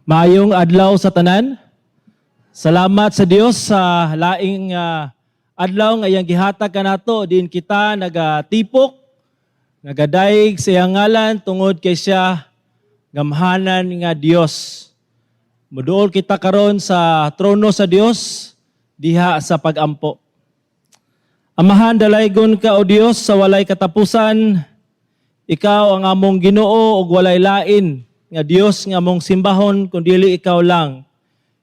Maayong adlaw sa tanan. Salamat sa Dios sa laing adlaw nga iyang gihatag kanato diin kita nagatipok, nagadayeg sa iyang ngalan tungod kay siya gamhanan nga Dios. Muduol kita karon sa trono sa Dios diha sa pagampo. Amahan, dalaygon ka, o Dios, sa walay katapusan. Ikaw ang among Ginoo ug walay lain nga Dios nga among simbahon kun dili ikaw lang.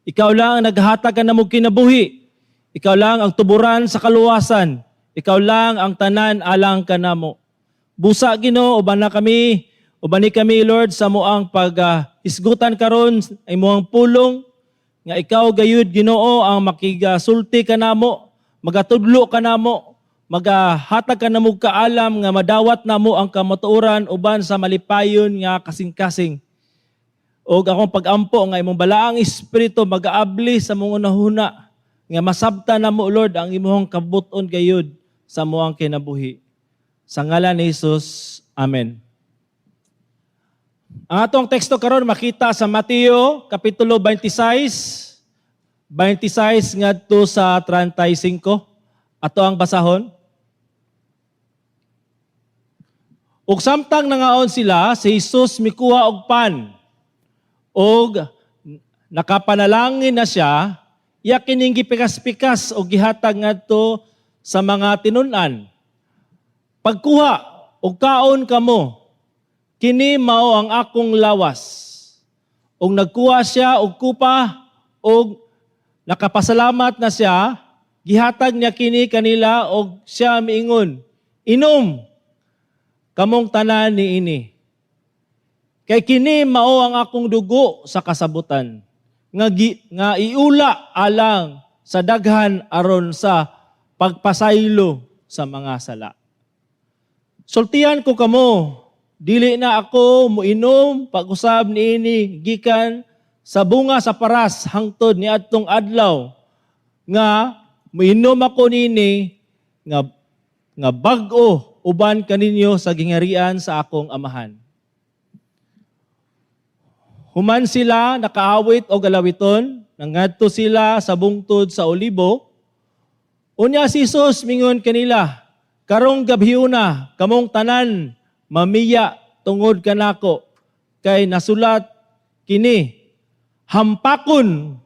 Ikaw lang ang naghatag kanamog kinabuhi. Ikaw lang ang tuburan sa kaluwasan. Ikaw lang ang tanan alang kanamo. Busa, Ginoo, uban na kami, ubani kami, Lord, sa amoang pag hisgutan karon ay imong pulong nga ikaw gayud, Ginoo, ang makigasulti kanamo, magatudlo kanamo, magahatag kanamo kaalam nga madawat namo ang kamatuoran uban sa malipayon nga kasing-kasing. Og akong pagampo nga imong balaang espiritu magaabli sa among hunahuna nga masabta namo, Lord, ang imong kabut-on gayud sa amoang kinabuhi. Sa ngalan ni Jesus. Amen. Ang atong teksto karon makita sa Mateo kapitulo 26, 26 ngadto sa 35. Ato ang basahon. Ug samtang nangaon sila, si Jesus mikuha og pan og nakapanalangin na siya, iya kining gipikas-pikas og gihatag ngadto sa mga tinun-an. "Pagkuha og kaon kamo, kini mao ang akong lawas." Og nagkuha siya og kupa og nakapasalamat na siya, gihatag niya kini kanila og siya miingon, "Inom kamong tanan niini. Kay kini mao ang akong dugo sa kasabutan nga iula alang sa daghan aron sa pagpasaylo sa mga sala. Sultian ko kamo, dili na ako moinom pag-usab niini gikan sa bunga sa paras hangtod niadtong adlaw nga moinom ako niini nga bag-o uban kaninyo sa gingharian sa akong Amahan." Human sila nakaawit og alawiton, nangadto sila sa bungtod sa Olibo. Unya si Jesus mingon kanila, "Karong gabhiona kamong tanan mamiya tungod kanako, kay nasulat kini, 'Hampakon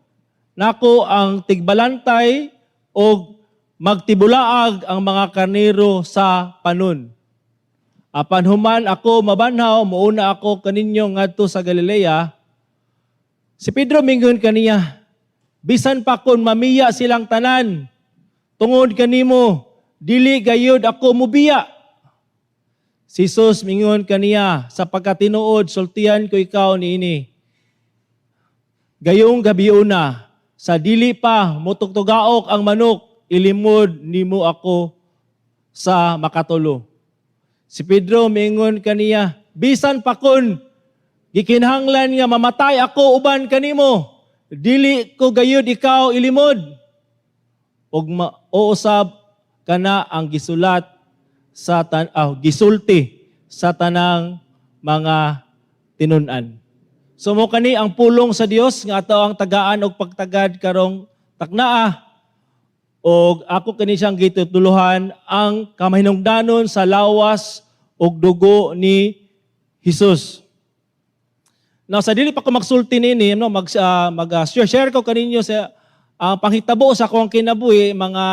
nako ang tigbalantay og magtibulaag ang mga karnero sa panon.' Apan human ako mabanhaw, muuna ako kaninyo ngadto sa Galilea." Si Pedro mingon kaniya, "Bisan pa kon mamiya silang tanan tungod kanimo, dili gayud ako mubiya." Si Jesus mingon kaniya, "Sa pagkatinuod, sultian ko ikaw niini. Gayong gabiuna, sa dili pa mutugtugaok ang manok, ilimod nimo ako sa makatulo." Si Pedro mingon kaniya, "Bisan pa kon gikinahanglan nga mamatay ako uban kanimo, dili ko gayud ikaw ilimod." Ug mao usab kana ang gisulti sa tanang mga tinun-an. So mao kani ang pulong sa Dios nga ato ang tagaan og pagtagad karong taknaa, og ako kani siyang gitituluhan ang kamahinungdanon sa lawas ug dugo ni Hesus. Now, sa dili pa ko magsulti nini, no, mag ah, mag ah, share, share ko kaninyo sa ang panghitabo sa akong kinabuhi mga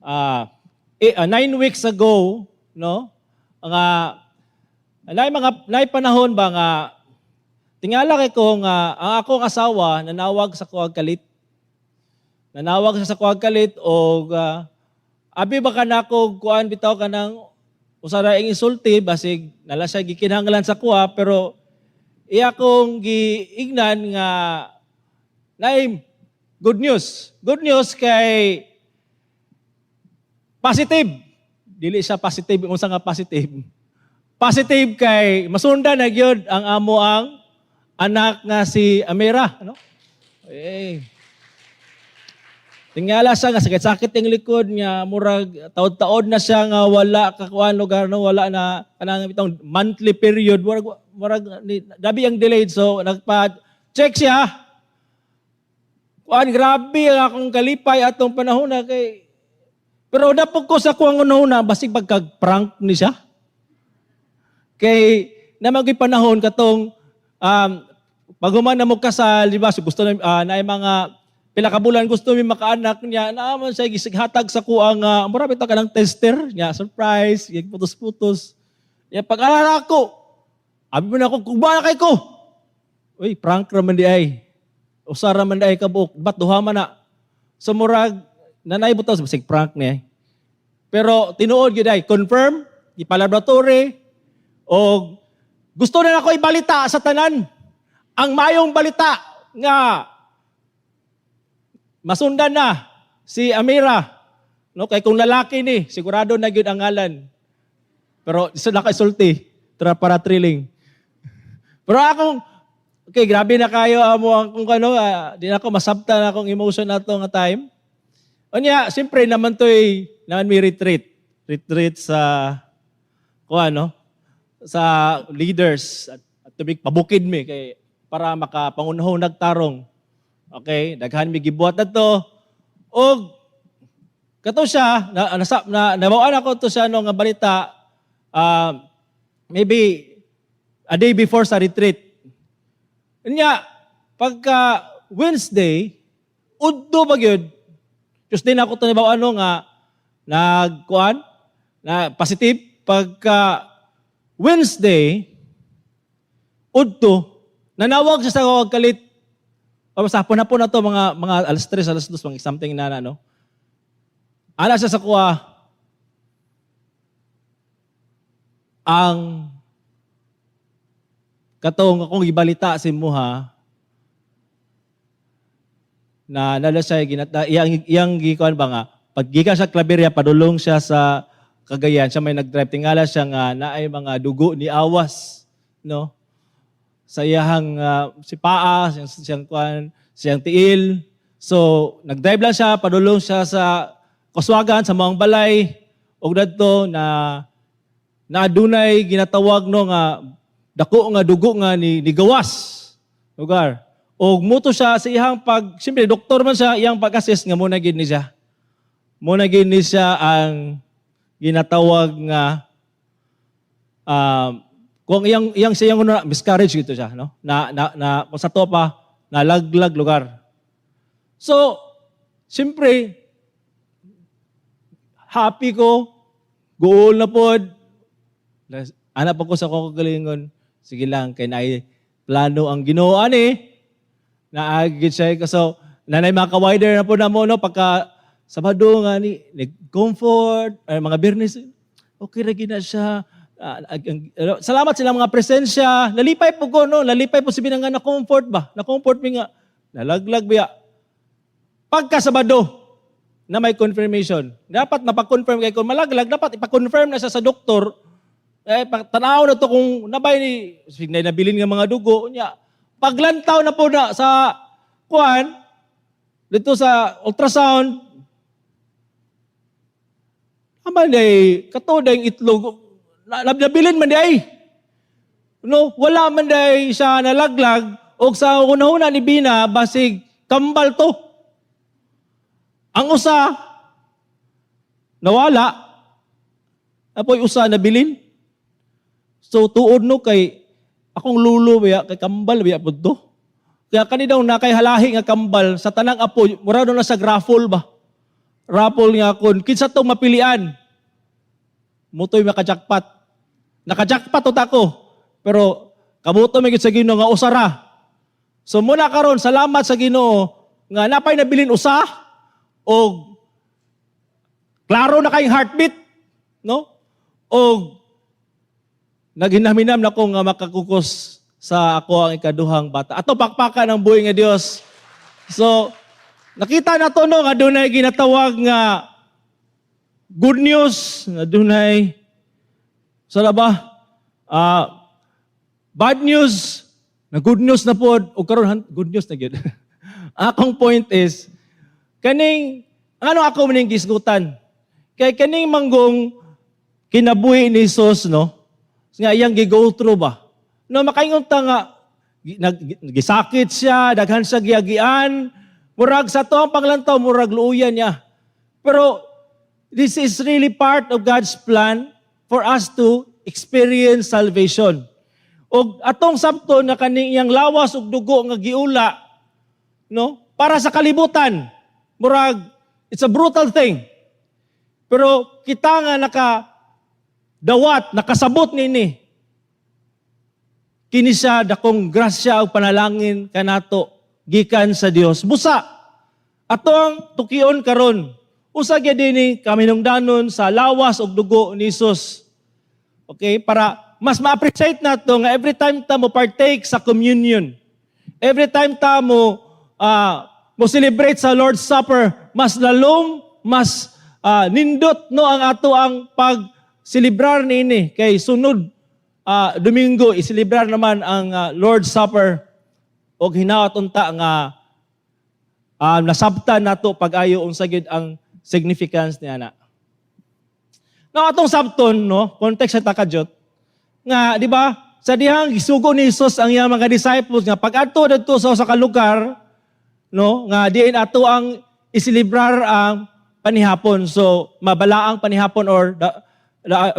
9 weeks ago, no? Nga nay mga nay panahon ba nga tingala kay ko nga ang akong asawa nanawag sa kuwag kalit. Nanawag siya sa kuwag kalit og abi ba kanako kuan bitaw kanang usa ra ing isulti, basig nala siya gikinahanglan sa kuha, pero iya kong giignan nga naay good news. Good news kay positive. Dili siya positive unsa nga positive. Positive kay masundan na gyud ang amo ang anak nga si Amira, ano? Eh. Tingala siya nga sakit-sakit yung likod niya, murag taod-taod na siya nga wala kakuan lugar, no, wala na kanang itong monthly period, murag murag dabi ang delayed, so nagpa Check siya. Kuan, grabe ang akong kalipay atong panahon na kay pero dapog ko sa kuang una, basig pagkag-prank ni siya. Kay naman ko'y panahon katong paghuman na mo kasal, di ba? So gusto na naay mga pila ka bulan gusto mi makaanak niya, naaman siya gisighatag sa kuang mura bitaw kanang tester niya, surprise, putos-putos. Ya pag alala ko, abi mo na ako, kuba na kay ko. Uy, prank ra man di ay. Usa ra man di ay kabuok, ba't duha man na? So murag nanay butaw basig prank niya. Pero tinuod gyud ay confirm, gipalaboratory og gusto na nako ibalita sa tanan. Ang mayong balita nga masundan na si Amira. No, kay kung lalaki ni, sigurado na gyud ang ngalan. Pero isa na kay sulti, tra para thrilling. Pero akong okay, grabe na kayo amo ang kung ano, di na ako masabta na akong emotion na to nga time. Unya, siyempre naman to'y naman may retreat. Retreat sa kung ano, sa leaders at tubig pabukid mi kay para makapangunahong nagtarong. Okay, daghan mi gibuhat na to. Og kato siya na nasa na nabawaan ako to siya no nga balita, maybe a day before sa retreat. Unya, pagka Wednesday, udto ba gyud? Tuesday na ako to nabaw ano nga nagkuan na positive. Pagka Wednesday udto, nanawag siya sa akong kalit. O basta hapon na to, mga alas 3, alas 2, mga something na ano. Ana siya sa kuha, ang katong akong gibalita sa imuha na nala siya ginata iyang iyang gikuan ba nga paggikan sa Claveria padulong siya sa Cagayan, siya may nagdrive, tingala siya nga naay mga dugo ni awas, no, sa iyahang si paa, siyang, siyang kuan, siyang tiil. So nagdrive lang siya padulong siya sa Kaswagan sa mga balay ug dadto na na adunay ginatawag, no, nga dako nga dugo nga ni gawas lugar. Og muto siya sa iyang pag, siyempre doktor man siya, iyang pag-assess nga mo na gid ni siya. Mo na gid ni siya ang ginatawag nga kung iyang iyang siyang una miscarriage gito siya, no, na na, na kung sa to pa nalaglag lugar. So siyempre happy ko, goal na pod. Anak pa ko sa akong kagalingon, sige lang, kay naay plano ang Ginoo ani. Naagid siya. So, nanay mga ka-wider na po na mo, no, pagka Sabado nga ni, comfort, ay mga Biyernes, okay ra gid na siya. Salamat sila mga presensya. Nalipay po ko, no? Nalipay po si Binang nga na comfort ba? Na comfort mi nga. Nalaglag biya. Pagka Sabado, na may confirmation. Dapat napag-confirm kay kung malaglag, dapat ipa-confirm na siya sa doktor. Eh, tanaw na to kung nabay ni, sige, nabilin nga mga dugo. Nya, paglantaw na po na sa kuan, dito sa ultrasound, ama day, kato day itlog, nabilin man day. No, wala man day siya nalaglag, og sa unahuna ni Bina, basig, kambal to. Ang usa, nawala, apoy usa nabilin. So tuod no kay akong lulo biya kay kambal biya pud to. Kaya kani daw na kay halahi nga kambal sa tanang apo, mura daw na sa raffle ba. Raffle nga kun kinsa tong mapilian. Mutoy makajackpot. Nakajackpot to ko. Pero kabuto may gid sa Ginoo nga usa ra. So muna karon, salamat sa Ginoo nga napay nabilin usa og klaro na kayong heartbeat, no? Og naghinam-hinam na ko nga makakukos sa ako ang ikaduhang bata. Ato pakpakan ang buhi nga Dios. So, nakita na to, no, nga dunay ginatawag nga good news, nga dunay sa ba? Bad news, na good news na pod og karon good news na gyud. Akong point is kaning ano ako maning gisgutan. Kay kaning manggong kinabuhi ni Jesus, no, nga iyang gi-go through ba. No, makaingon ta nga Gisakit siya, daghan siya giagian. Murag sa ato ang panglantaw, murag luuyan niya. Pero this is really part of God's plan for us to experience salvation. Og atong sabton na kaning iyang lawas ug dugo nga giula, no? Para sa kalibutan. Murag it's a brutal thing. Pero kita nga naka dawat, nakasabot nini, kini siya dakong grasya ug panalangin kanato gikan sa Dios. Busa ato ang tukion karon. Usa gyud dinhi kaminungdanon sa lawas ug dugo ni Jesus. Okay, para mas ma-appreciate nato nga every time ta mo partake sa communion, every time ta mo celebrate sa Lord's Supper, mas lalom, mas nindot, no, ang ato ang pag celebrar niini kay sunod Domingo iselebrar naman ang Lord's Supper og hinaot unta nga nasabtan nato pag-ayo unsa gyud ang significance niya na. Now atong sabton, no, context sa takadyot nga, di ba, sa dihang gisugo ni Jesus ang iyang mga disciples nga pag-adto didto sa usa ka lugar, no, nga diin ato ang iselebrar ang panihapon. So mabalaang panihapon or the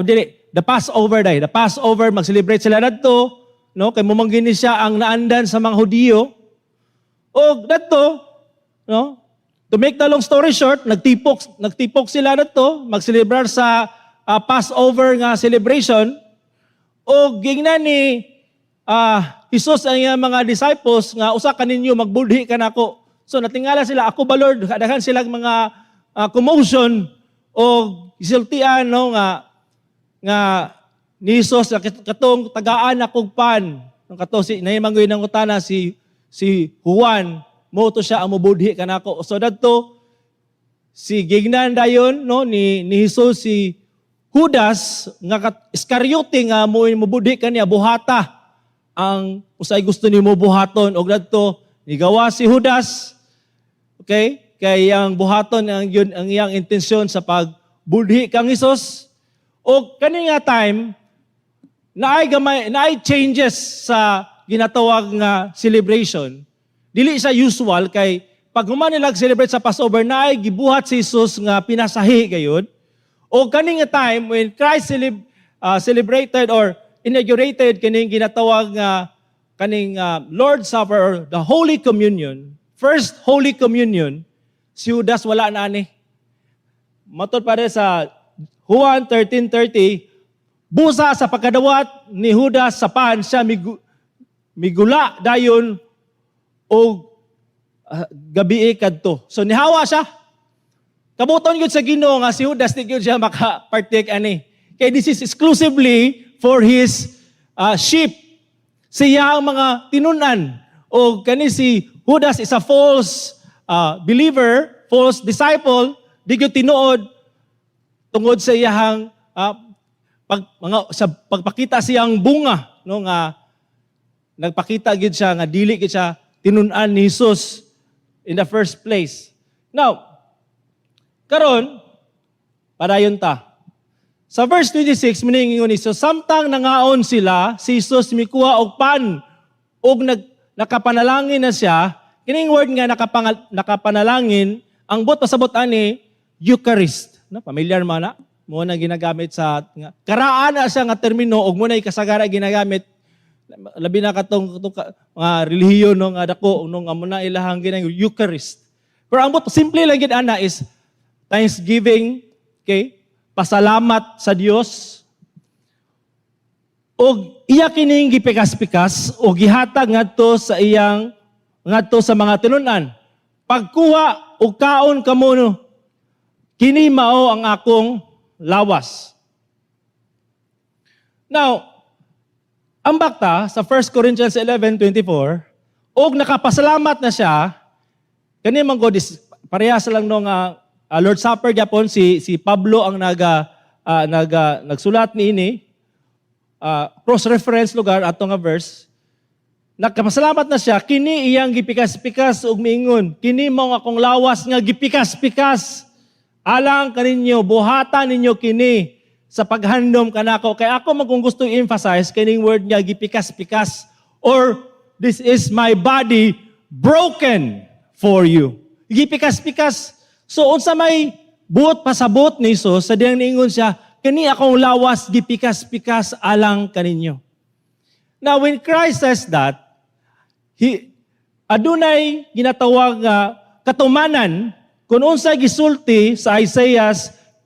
dili, the Passover day, the Passover, mag-celebrate sila dadto, no, kay mao man gini siya ang naandan sa mga Hudiyo. Og dadto, no, to make the long story short, nagtipok sila dadto mag-celebrar sa Passover nga celebration. Og gingnan ni Jesus ang iyang mga disciples nga usa kaninyo magbudhi kanako. So natingala sila, "Ako ba, Lord?" Daghan silang mga commotion og gisultian, no, nga ni Jesus nga katong tagaan akong pan. Ang kato si naay manggoy nangutana si Juan, mo to siya ang mobudhi kanako. So dadto si gignan dayon, no, ni Jesus si Judas nga Iscariote nga mo mobudhi kaniya, "Buhata ang usay gusto nimo buhaton." Og dadto nigawa si Judas, okay, kay ang buhaton ang yun ang iyang intensyon sa pagbudhi kang Hesus. Og kani nga time naay gamay, naay changes sa ginatawag nga celebration. Dili sa usual kay pag human nila celebrate sa Passover, naay gibuhat si Jesus nga pinasahi gayud. O kani nga time when Christ celebrated or inaugurated kining ginatawag nga kaning Lord's Supper or the Holy Communion, first Holy Communion, si Judas wala na ani. Matod pa rin sa Juan 13:30, busa sa pagkadawat ni Judas sa pan, siya migula dayon og gabii kadto. So nihawa siya. Kabuton gyud sa Ginoo nga si Judas di gyud siya maka-partake ani. Kay this is exclusively for his sheep. Siya ang mga tinunan. O kani si Judas is a false believer, false disciple, di gyud tinuod tungod sa iyahang pag, mga, sa pagpakita siyang bunga, no, nga nagpakita gid siya nga dili gid siya tinun-an ni Jesus in the first place. Now, karon padayon ta. Sa verse 26, miningingon ni Jesus, samtang nangaon sila, si Jesus mikuha og pan og nakapanalangin na siya. Kining word nga nakapanalangin, ang buot pasabot ani, Eucharist. No, familiar man na. Mo na ginagamit sa nga, karaan na siya nga termino ug mo na kasagara ginagamit, labi na katong mga relihiyon, no, nga dako, no, nga mo na ilahang ginang Eucharist. Pero ang buot simple lang gid ana is thanksgiving, okay? Pasalamat sa Dios. Og iya kining gipikas-pikas o gihatag ngadto sa mga tinunan. "Pagkuha og kaon kamo, no, kini mao ang akong lawas." Now, ang bakta sa 1 Corinthians 11:24, og nakapasalamat na siya, kani man God is parehas lang, no, nga Lord's Supper gyapon. Si Pablo ang naga nagsulat niini, cross reference lugar ato nga verse. Nakapasalamat na siya, kini iyang gipikas-pikas ug miingon, "Kini mao akong lawas nga gipikas-pikas alang kaninyo. Buhatan ninyo kini sa paghandom kanako." Kay ako man kung gusto i-emphasize kining word nga gipikas-pikas or "This is my body broken for you." Gipikas-pikas. So unsa may buot pasabot ni Jesus sa diyang niingon siya, "Kani akong lawas gipikas-pikas alang kaninyo"? Now, when Christ says that, adunay ginatawag nga katumanan kung unsa gisulti sa Isaiah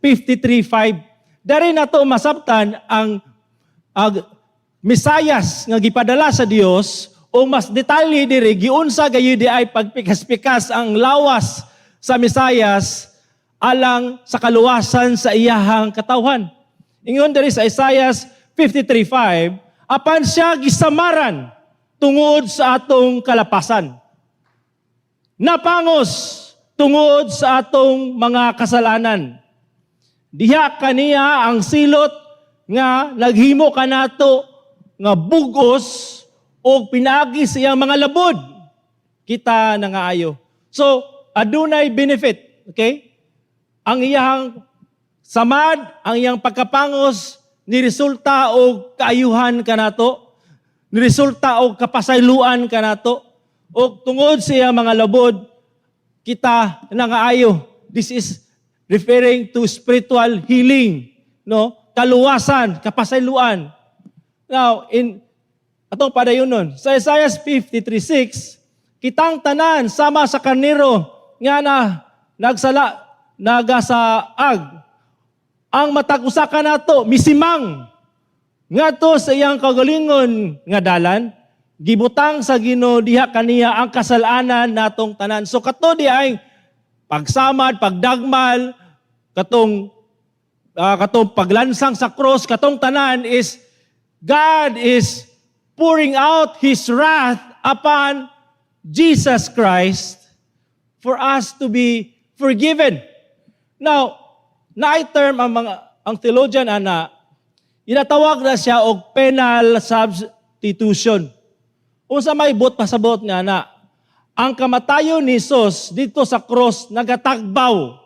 53:5. Dari nato masabtan ang Mesayas nga gipadala sa Dios o mas detalye diri, giunsa gayud di ay pagpikas-pikas ang lawas sa Mesayas alang sa kaluwasan sa iyahang katawhan. Ingon diri sa Isaiah 53:5, "Apan siya gisamaran tungod sa atong kalapasan. Napangos tungod sa atong mga kasalanan. Diha kaniya ang silot nga naghimo kanato nga bugos o pinaagi sa iyang mga labod kita nangaayo." So, adunay benefit, okay? Ang iyang samad, ang iyang pagkapangos ni resulta og kaayuhan kanato, ni resulta og kapasayloan kanato, og tungod sa iyang mga labod kita nangaayo. This is referring to spiritual healing, no? Kaluwasan, kapasayloan. Now, in atong padayon nun, sa Isaiah 53:6, "Kitang tanan sama sa karnero nga na nagsala nagasaag. Ang matag usa kanato misimang ngadto sa iyang kagalingon nga dalan. Gibutang sa Ginoo diha kaniya ang kasalanan natong tanan." So kato di ay pagsamad, pagdagmal, katong paglansang sa cross, katong tanan is God is pouring out His wrath upon Jesus Christ for us to be forgiven. Now, naay term ang theologian ana, inatawag na siya og penal substitution. Unsa may buot pasabot nga na ang kamatayon ni Jesus dito sa cross nagatagbaw,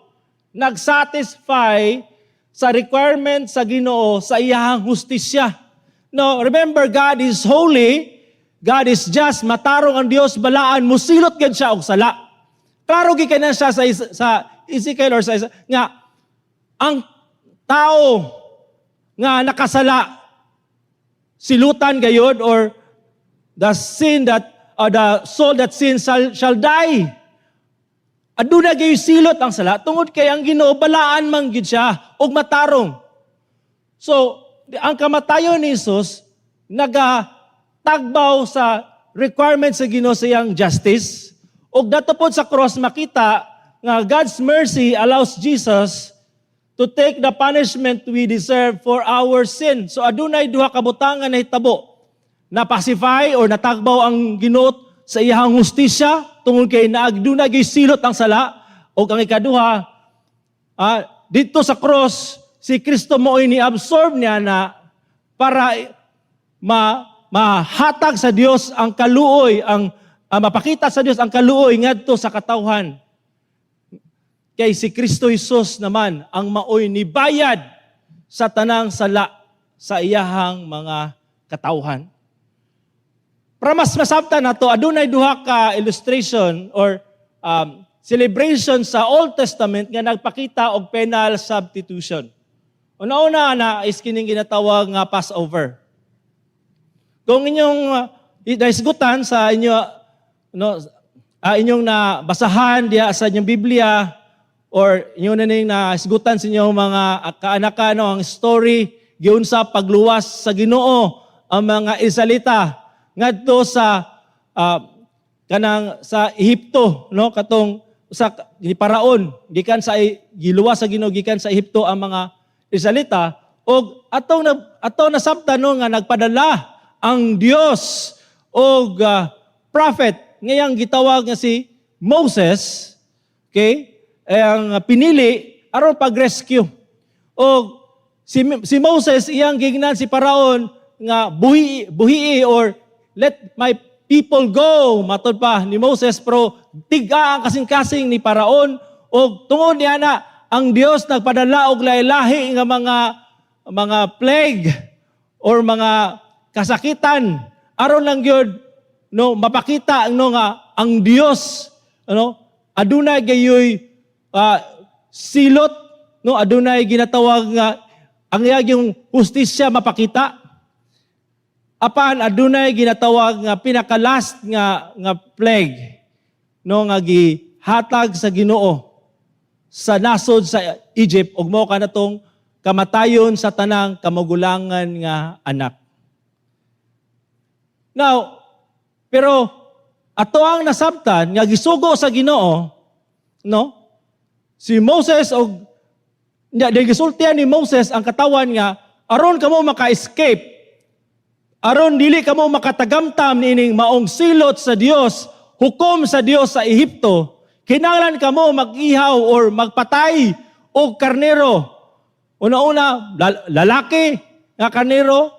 nagsatisfy sa requirement sa Ginoo sa iyahang hustisya. No, remember, God is holy, God is just, matarong ang Dios, balaan, musilot gid siya og sala. Klaro gid kay na siya sa Ezekiel or sa nga ang tao nga nakasala silutan gayod, or the soul that sins shall die. Aduna gayoy silot ang sala tungod kay ang Ginoo balaan man gid siya ug matarong. So, ang kamatayon ni Jesus nagatagbaw sa requirement sa Ginoo sa iyang justice, ug dato pod sa cross makita nga God's mercy allows Jesus to take the punishment we deserve for our sin. So adunay duha ka butangan na hitabo. Na-pacify or natagbaw ang Ginoo sa iyang hustisya tungod kay naagduna gyud silot ang sala, ug ang ikaduha, dito sa cross si Kristo mo ni-absorb niya na para mahatag sa Dios ang kaluoy, ang mapakita sa Dios ang kaluoy ngadto sa katawhan. Kay si Kristo Jesus naman ang maoy nibayad sa tanang sala sa iyahang mga katawhan. Para mas masabtan nato, adunay duha ka illustration or celebration sa Old Testament nga nagpakita og penal substitution. Una-una na is kining ginatawag nga Passover. Kung inyong naisgutan sa inyo, no, inyong nabasahan diha sa inyong Biblia or inyo na ning naisgutan sa inyong mga kaanakan, no, ang story giunsa pagluwas sa Ginoo ang mga Israelita ngadto sa kanang sa Ehipto, no, katong sa ni Paraon, gikan sa giluwas sa Ginoo gikan sa Ehipto ang mga Israelita, og atong nasabtan, no, nga nagpadala ang Dios og prophet ngayang gitawag nga si Moses, okay, ang pinili aron pag-rescue. Og si Moses, iyang gingnan si Paraon nga buhi buhi or "Let my people go," matod pa ni Moses, pero tiga ang kasing-kasing ni Paraon, og tungod niya na ang Dios nagpadala og lahi-lahi nga mga plague or mga kasakitan aron lang gyud no, mapakita, no, nga ang Dios, ano, adunay gayoy silot, no, adunay ginatawag nga ang iyang hustisya mapakita. Apan adunay ginatawag nga pinaka-last nga plague, no, nga gihatag sa Ginoo sa nasod sa Egypt ug mao kanatong kamatayon sa tanang kamagulangan nga anak. Now, pero ato ang nasabtan nga gisugo sa Ginoo, no? Si Moses og nya di gisultian ni Moses ang katawan nga aron kamo maka-escape, aron dili kamo makatagamtam niining maong silot sa Dios, hukom sa Dios sa Ehipto, kinahanglan kamo mag-ihaw or magpatay og karnero. Una-una, lalaki nga karnero,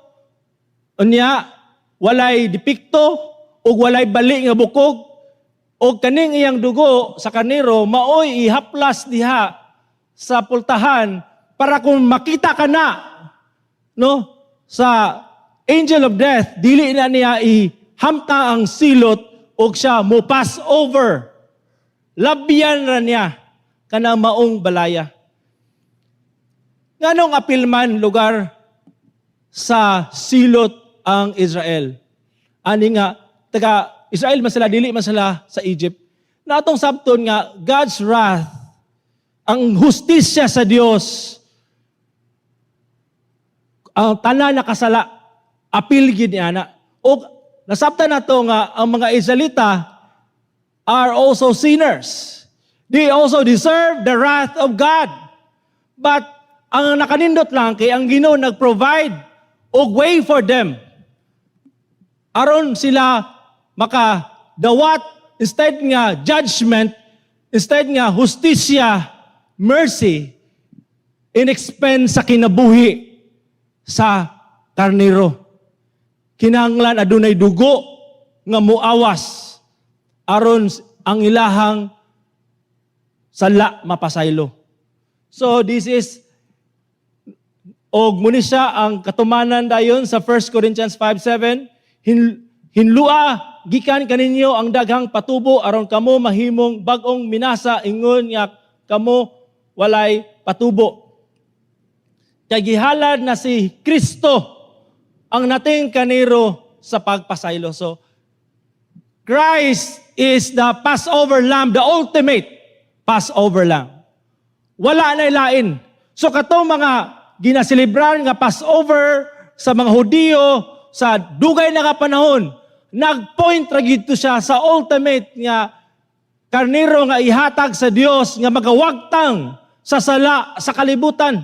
unya walay depekto ug walay bali nga bukog, ug kaning iyang dugo sa karnero maoy ihaplas diha sa pultahan para kung makita ka na, no, sa angel of death, dili na niya ihamta ang silot ug siya mo pass over, labyan ra niya kanang maong balaya. Nganong apil man lugar sa silot ang Israel? Ani nga taga Israel man sila, dili man sila sa Egypt. Na atong sabton nga God's wrath, ang hustisya sa Dios, ang tanan nakasala, apil gid niya na. Og nasabtan nato nga ang mga Israelita are also sinners. They also deserve the wrath of God. But ang nakanindot lang kay ang Ginoo nag-provide og way for them aron sila makadawat, instead nga judgment, instead nga hustisya, mercy, in expense sa kinabuhi sa karnero. Kinahanglan adunay dugo nga muawas aron ang ilahang sala mapasaylo. So this is og muni siya ang katumanan dayon sa 1 Corinthians 5:7, "Hinlua gikan kaninyo ang daghang patubo aron kamo mahimong bag-ong minasa ingon nga kamo walay patubo." Kay gihalad na si Kristo ang nating karnero sa pagpasaylo. So Christ is the Passover lamb, the ultimate Passover lamb. Wala na ilain. So katong mga ginaselebrar nga Passover sa mga Hudiyo sa dugay na nga panahon, nagpoint ra gid to siya sa ultimate nga karnero nga ihatag sa Dios nga magawagtang sa sala sa kalibutan.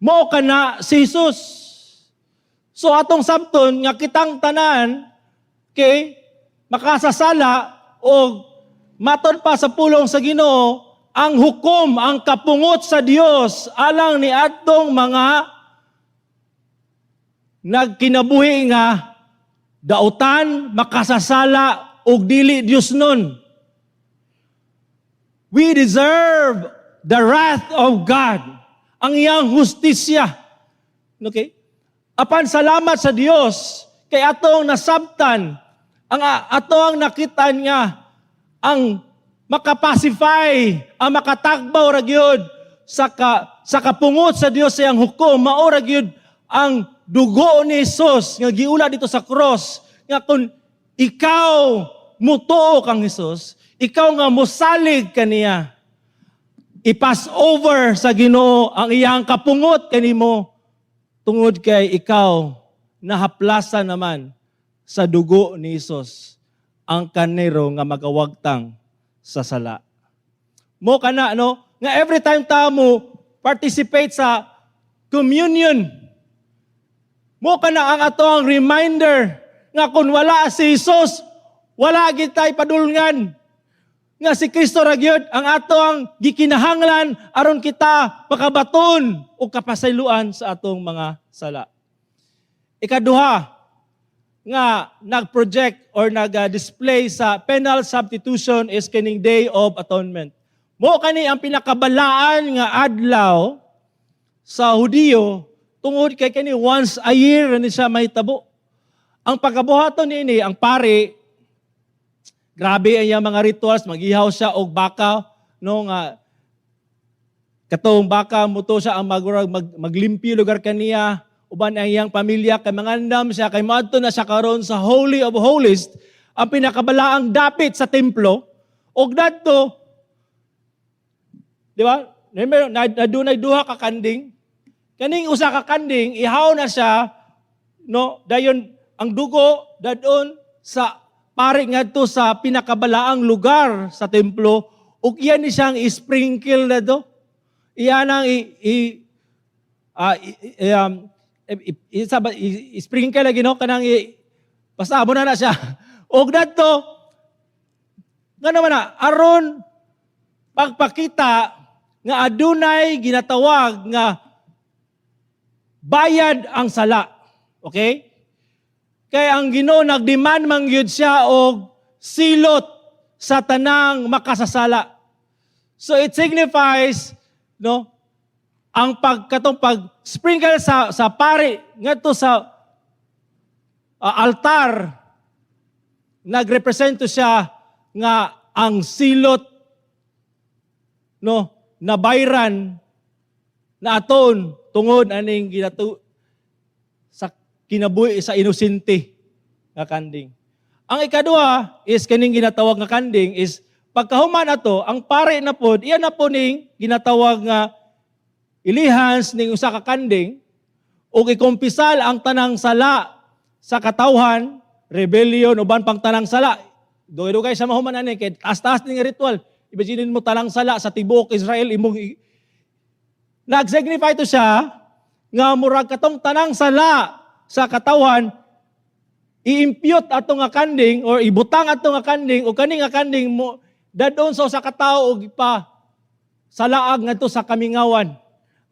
Mao kana si Jesus. So atong sabton nga kitang tanan kay makasasala o matod pa sa pulong sa Ginoo, ang hukom, ang kapungot sa Dios alang ni atong mga nagkinabuhi nga dautan, makasasala ug dili Dios nun. We deserve the wrath of God. Ang iyang hustisya. Okay? Apan salamat sa Dios kay atong nasabtan, ang ato ang nakitaan nga ang makapacify, ang makatagbaw ra gyud sa kapungot sa Dios sa iyang hukom, mao ra gyud ang dugo ni Jesus nga giula dito sa cross, nga kung ikaw mutuo kang Hesus, ikaw nga mosalig kaniya, ipass over sa Ginoo ang iyang kapungot kanimo tungod kay ikaw nahaplasan naman sa dugo ni Hesus, ang karnero nga magawagtang sa sala. Mo kana, no, nga every time ta mo participate sa communion, mo kana ang ato ang reminder nga kung wala si Jesus, wala gid tay padulngan. Nga si Kristo ra gyud ang ato ang gikinahanglan aron kita makabaton og kapasayloan sa atong mga sala. Ikaduha nga nag-project or nag-display sa penal substitution is kining Day of Atonement. Mo kani ang pinakabalaan nga adlaw sa Hudiyo tungod kay kani once a year ni siya mahitabo. Ang pagkabuhaton niini, ang pari, grabe ang iyang mga rituals, magihaw siya og baka, no, nga katong baka muto siya ang maglimpyo lugar kaniya uban ang iyang pamilya kay mangandam siya kay moadto na siya karon sa Holy of Holies, ang pinakabalaang dapit sa templo. Og dadto, di ba? Remember, na dunay duha ka kanding. Kaning usa ka kanding, ihaw na siya, no? Dayon ang dugo dadon sa pari ngadto sa pinakabalaang lugar sa templo ug iyan ni siyang i-sprinkle na do. Iyan ang i-sprinkle lagi, no, kanang basta amo na na siya. Og dadto nga naman na aron pagpakita nga adunay ginatawag nga bayad ang sala. Okay? Kay ang Ginoo nagdemand man gyud siya og silot sa tanang makasasala. So it signifies, no, ang pagkatong pag sprinkle sa pari ngadto sa altar, nagrepresento siya nga ang silot, no, nabayran na aton tungod aning ginatu sa kinabuhi sa inosente nga kanding. Ang ikaduha is kaning ginatawag nga kanding is pagkahuman ato, ang pare na pod, iya na po ning ginatawag nga ilihans ning usa ka kanding ug ikumpisal ang tanang sala sa katawhan, rebellion, uban pang tanang sala. Dugay-dugay sa mahuman ani kay taas-taas ning ritual. Imagine mo, tanang sala sa tibuok Israel imong nag-signify to siya nga murag katong tanang sala sa katawhan i-impute ato nga kanding or ibutang ato nga kanding o kani nga kanding mo dadon sa usa ka tawo og ipa salaag ngadto sa kamingawan.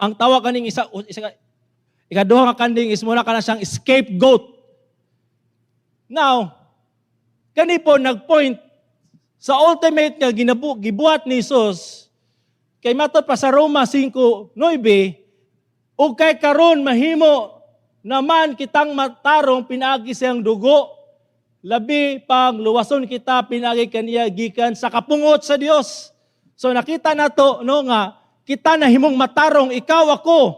Ang tawag kaning isa, isa ikaduha nga kanding is muna kana siyang scapegoat. Now, kani po nagpoint sa ultimate nga gibuhat ni Jesus kay matod pa sa Roma 5:9, ug kay karon mahimo naman kitang matarong pinaagi siyang dugo, labi pang luwason kita pinaagi kaniya gikan sa kapungot sa Dios. So nakita nato, no, nga kita nahimong matarong, ikaw, ako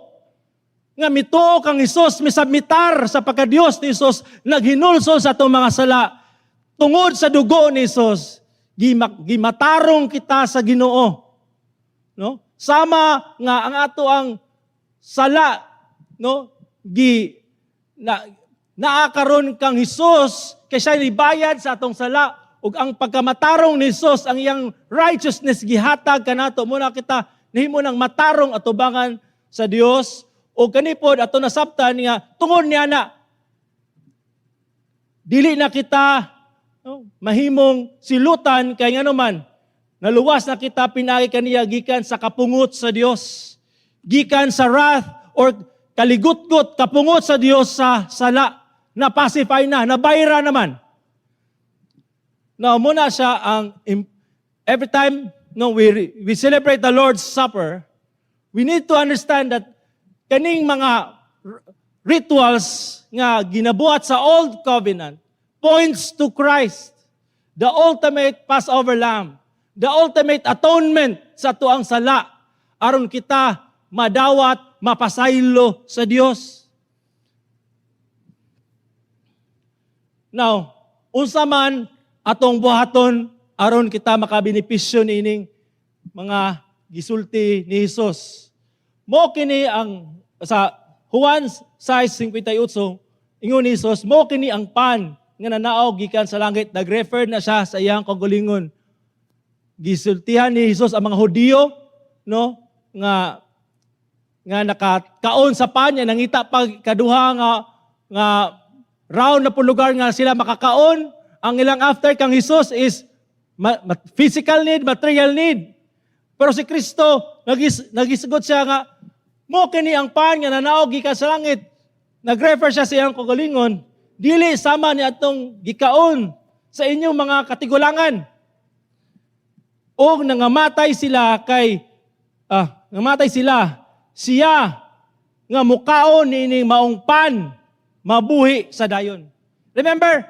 nga mituo kang Hesus, misubmitar sa pagka-Dios ni Hesus, naghinulsol sa atong mga sala tungod sa dugo ni Hesus, gimatarong kita sa Ginoo, no, sama nga ang ato ang sala, no, gi na naa karon kang Hesus kay siya nibayad sa atong sala ug ang pagkamatarong ni Hesus, ang iyang righteousness, gihatag kanato. Muna kita nahimo ng matarong atubangan sa Dios ug kani pod ato nasabtan nga tungod niya na dili na kita, no, mahimong silutan kay ngano man naluwas na kita pinaagi kaniya gikan sa kapungot sa Dios, gikan sa wrath or kaligutgot, kapungot sa Dios sa sala. Na pacify na, nabayra naman. Now, muna siya ang every time, no, we celebrate the Lord's Supper, we need to understand that kaning mga rituals nga ginabuhat sa Old Covenant points to Christ, the ultimate Passover lamb, the ultimate atonement sa atuang sala aron kita madawat, mapasaylo sa Dios. Now, unsa man atong buhaton aron kita makabenepisyo niining mga gisulti ni Hesus? Mo kini ang sa Juan 6:58, ingon ni Hesus, "Mo kini ang pan nga nanaog gikan sa langit." Nag-refer na siya sa iyang kaugalingon. Gisultihan ni Hesus ang mga Hudiyo, no, nga nga nakakaon sa pan niya, nangita pag kaduha nga nga round na po lugar nga sila makakaon. Ang ilang after kang Hesus is physical need, material need. Pero si Kristo, nagisgot siya nga, "Mo kini ang pan nga nanaog gikan sa langit." Nag-refer siya sa iyang kaugalingon, dili sama ni atong gikaon sa inyong mga katigulangan. Og nangamatay sila kay nangamatay sila, siya nga mukaon niining maong pan mabuhi sa dayon. Remember,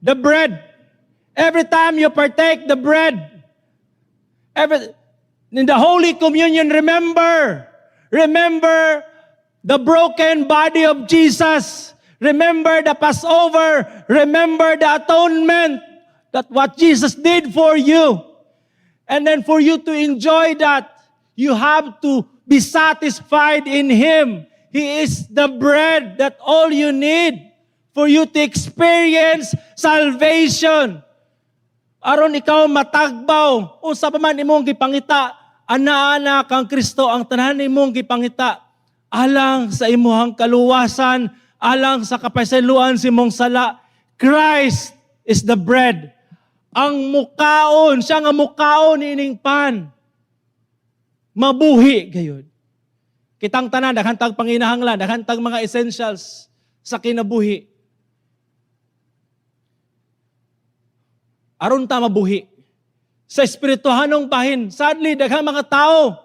the bread. Every time you partake the bread, in the Holy Communion, remember the broken body of Jesus. Remember the Passover. Remember the atonement that what Jesus did for you. And then for you to enjoy that, you have to be satisfied in Him. He is the bread that all you need for you to experience salvation. Aron ikaw matagbaw, unsa pa man imong gipangita, ana-ana kang Kristo ang tanan imong gipangita alang sa imuhang kaluwasan, alang sa kapasayloan sa imong sala. Christ is the bread. Ang mukaon, siya nga mukaon ining pan. Mabuhi gayud. Kitang tanan, daghan tag panginahanglan, daghan tag mga essentials sa kinabuhi. Aron ta mabuhi. Sa espirituhanong bahin, sadly, daghang mga tao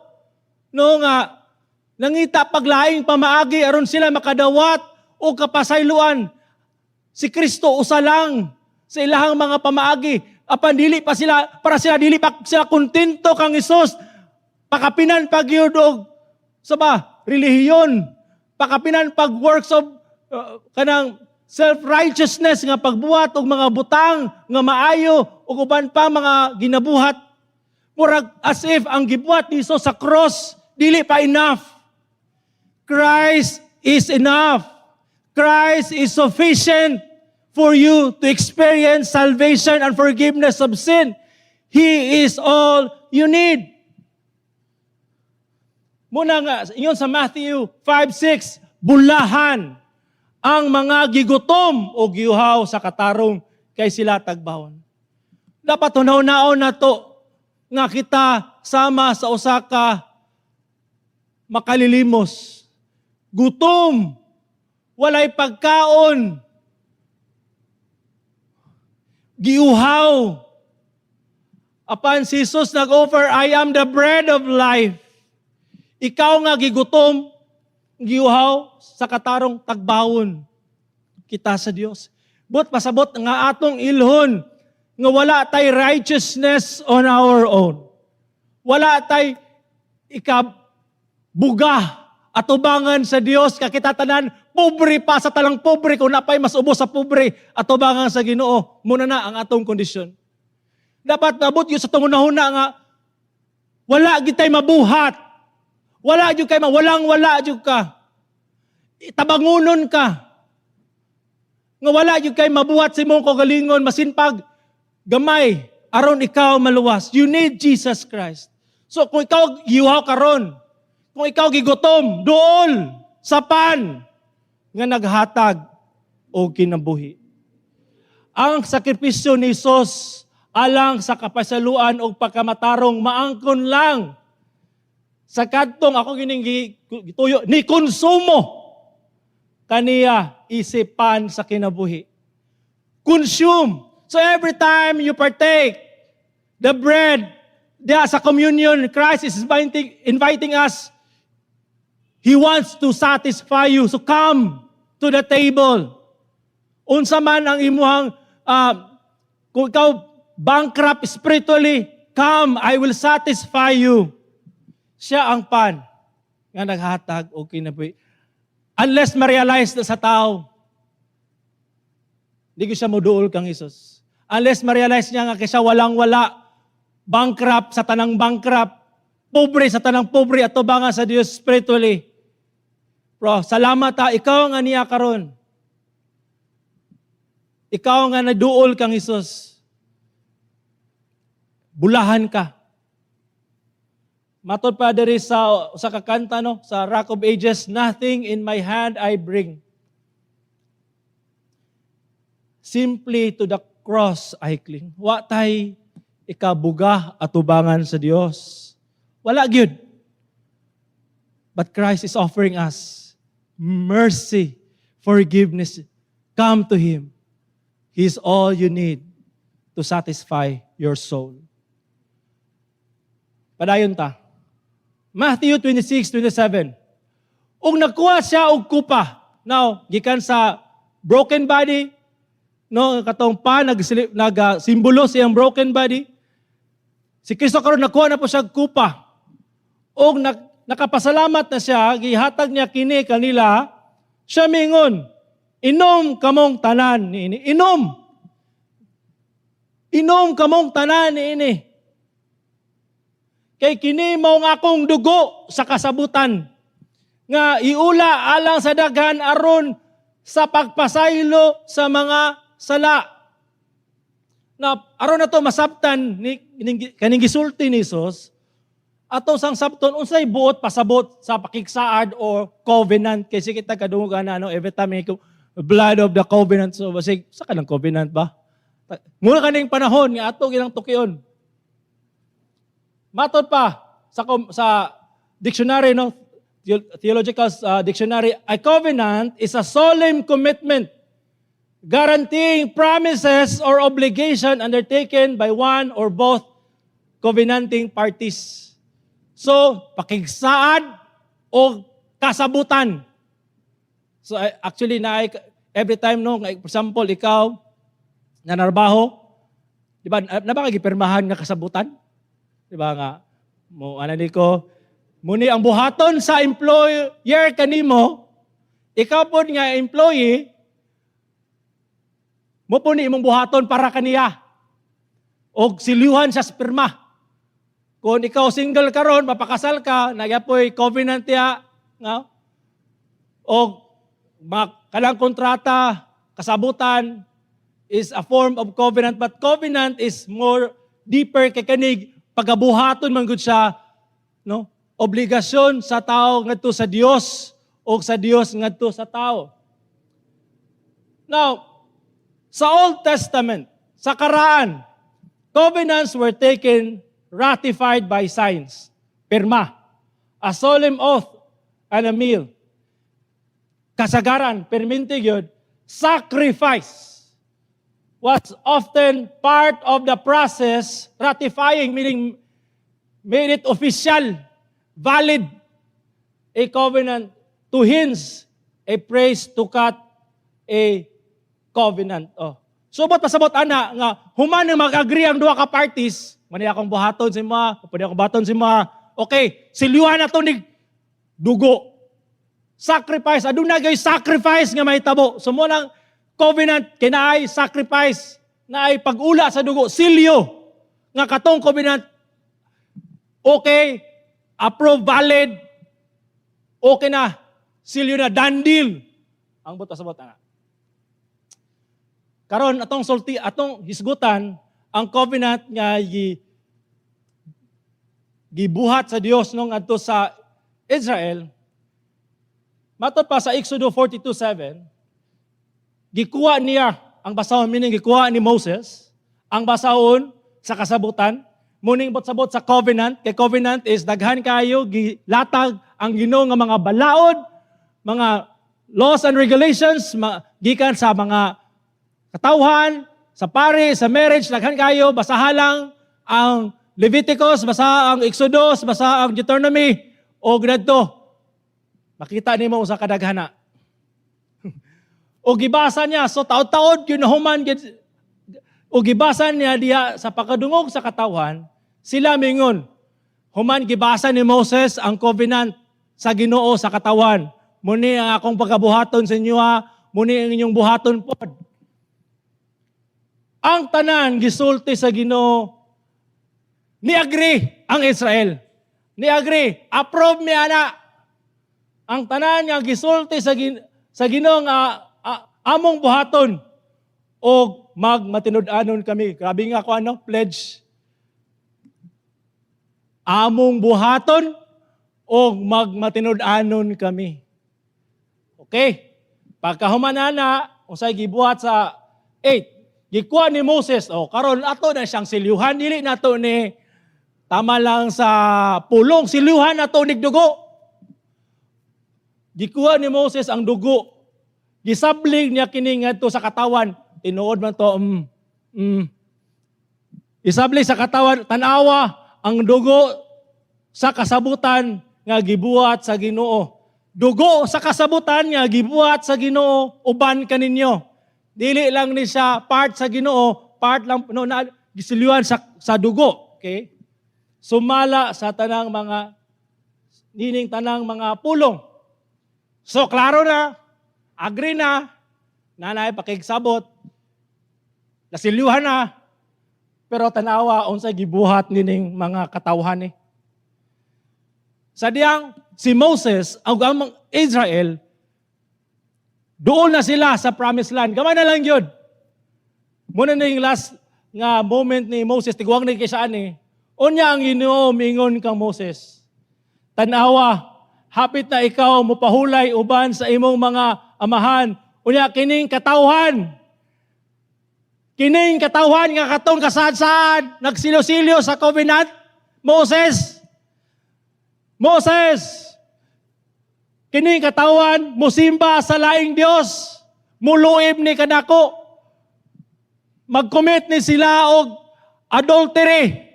no nga nangita paglaing pamaagi aron sila makadawat o kapasayloan. Si Kristo usa lang sa ilahang mga pamaagi. Apan dili pa sila, para sila dili pa sila kontento kang Hesus. Pakapinan pag yun og sa ba relihiyon, pakapinan pag works of kanang self-righteousness nga pagbuhat og mga butang nga maayo ug uban pa mga ginabuhat. Murag as if ang gibuhat ni Jesus sa cross dili pa enough. Christ is enough. Christ is sufficient for you to experience salvation and forgiveness of sin. He is all you need. Muna nga, ingon sa Matthew 5:6, bulahan ang mga gigutom o giuhaw sa katarong kay sila tagbawon. Dapat hunaw-naon na to nga kita sama sa usa ka makalilimos. Gutom, walay pagkaon, giuhaw. Apan si Jesus nag-offer, "I am the bread of life." Ikaw nga gigutom, giuhaw sa katarong, tagbawon kita sa Dios. But pasabot nga atong ilhon nga wala tay righteousness on our own. Wala tay ikabuga atubangan sa Dios ka kita tanan pobre pa sa talang pobre. Kung napay mas ubos sa pobre atubangan sa Ginoo, muna na ang atong kondisyon. Dapat nabot yun sa tungunahuna nga wala gid tay mabuhat. Wala jud kay walang wala jud ka. Tabangunon ka. Nga wala jud kay mabuhat sa imong kaugalingon masin pag gamay aron ikaw maluwas. You need Jesus Christ. So kung ikaw giuhaw karon, kung ikaw gigutom, duol sa pan nga naghatag og kinabuhi. Ang sakripisyo ni Jesus alang sa kapasayloan og pagkamatarong maangkon lang sa kadtong ako gining gituyo ni konsumo kaniya isipan sa kinabuhi. Consume. So every time you partake the bread diha sa communion, Christ is inviting us. He wants to satisfy you. So come to the table. Unsa man ang imuhang, kung ikaw bankrupt spiritually, come, I will satisfy you. Siya ang pan nga naghatag og kinabuhi. Unless ma-realize na sa tao, hindi ko siya moduol kang Jesus. Unless ma-realize niya nga kaysa walang-wala, bankrupt sa tanang bankrupt, pobre sa tanang pobre, at nga sa Dios spiritually. Bro, salamat ha, ikaw nga niya karon. Ikaw nga naduol kang Jesus. Bulahan ka. Matod pa diri sa kakanta no, sa Rock of Ages, "Nothing in my hand I bring. Simply to the cross I cling." Wa tay ikabuga atubangan sa Dios. Wala gyud. But Christ is offering us mercy, forgiveness. Come to Him. He is all you need to satisfy your soul. Padayon ta. Matthew 26:27. Ug nagkuha siya og kupa. Now, gikan sa broken body, No, katong pan nag simbolo sa iyang broken body. Si Kristo karon nakuha na po siya kupa. Og nakapasalamat na siya, gihatag niya kini kanila. Siya mingon, "Inom kamong tanan niini. Inom. Inom kamong tanan niini. Kay kini mao nga akong dugo sa kasabutan nga iula alang sa daghan aron sa pagpasaylo sa mga sala." Na aron na to masabtan ni kaning gisulti ni Jesus, ato sang sabton unsay buot pasabot sa pakigsaad o covenant, kay sige kita kadungog ana, no, every time may blood of the covenant. So basig sa kanang covenant ba muna kaning panahon nga ato ginang tukion. Matod pa sa dictionary, no, theological dictionary, a covenant is a solemn commitment guaranteeing promises or obligation undertaken by one or both covenanting parties. So, pakigsaad o kasabutan. So, actually, na every time, no, for example, ikaw, na narbaho, di ba, na ba gipirmahan nga kasabutan? Di ba nga, mo, ano ni ko, muni ang buhaton sa employer kanimo, ikaw po nga employee, mo po ni imong buhaton para kaniya. O silyuhan sa pirma. Kung ikaw single karon, mapakasal ka, nagyapoy covenant ya, nga, o kanang kontrata, kasabutan, is a form of covenant, but covenant is more deeper kay kanig pagabuhaton man gud siya, no? Obligasyon sa tao ngadto sa Dios o sa Dios ngadto sa tao. Now, sa Old Testament, sa Karaan, covenants were taken, ratified by signs. Pirma. A solemn oath and a meal. Kasagaran, perminti gyud, sacrifice was often part of the process ratifying, meaning made it official, valid, a covenant to hinge a phrase to cut a covenant. Oh. So, ba't pasabot ana nga human nga mag-agree ang duha ka parties, mani akong buhaton si mga, pwede akong buhaton si mga, okay, silyuhan na to ni dugo. Sacrifice, aduna gyud sacrifice nga mahitabo. So mo lang covenant kinaay sacrifice na ay pag-ula sa dugo, silyo nga katong covenant okay, approve, valid, okay na, silyo na, done deal. Ang buot pasabot ana. Karon atong sulti, atong hisgutan ang covenant nga gibuhat sa Dios nung adto sa Israel. Matod pa sa Exodo 42:7, gikuha niya ang basahon, meaning gikuha ni Moses ang basahon sa kasabutan, muning sabot sa covenant, kay covenant is daghan kayo gilatag ang Ginoo nga mga balaod, mga laws and regulations gikan sa mga katawhan, sa pari, sa marriage, daghan kayo, basaha lang ang Leviticus, basaha ang Exodus, basaha ang Deuteronomy, o gadto. Makita nimo usa ka daghana. O gibasa niya, so taod-taod yun human o gibasa niya diha sa pagkadungog sa katawhan, sila mingon, human gibasa ni Moses ang covenant sa Ginoo sa katawan. Muni ang akong pagabuhaton sa inyo ha, muni ang inyong buhaton pod. Ang tanan gisulti sa Ginoo, ni-agree ang Israel. Ni-agree, approve mi ana. Ang tanan nga gisulti sa Ginoo nga among buhaton og magmatinud-anon kami. Grabe nga ko ano, pledge. Among buhaton og magmatinud-anon kami. Okay. Pagkahuman ana, unsay gibuhat sa 8? Gikuha ni Moses, oh, karon ato na siyang silyuhan, dili nato ni tama lang sa pulong, silyuhan nato nig dugo. Gikuha ni Moses ang dugo. Gisablig niya kini ngadto sa katawan. Tinuod man to. Isablig sa katawan, tanawa ang dugo sa kasabutan nga gibuhat sa Ginoo. Dugo sa kasabutan nga gibuhat sa Ginoo uban kaninyo. Dili lang ni siya part sa Ginoo, part lang no na gisilyuhan sa dugo, okay? Sumala sa tanang mga nining tanang mga pulong. So klaro na, agree na, nanay pakigsabot, nasilyuhan na, pero tanawa unsay gibuhat nining mga katawhan ni. Sa diyang si Moses ug ang mga Israel, doon na sila sa promised land. Gamay na lang yun. Muna na yung last nga moment ni Moses, tiguang na kay ni. Unya ang Ginoo mingon kang Moses, "Tanawa, hapit na ikaw mopahulay uban sa imong mga amahan. Unya kining katawhan. Kining katawhan nga katong kasaad-saad, nagsilyo-silyo sa covenant, Moses. Moses, kining katawan musimba sa laing Dios. Muluib ni kanako. Mag-commit ni sila og adultery.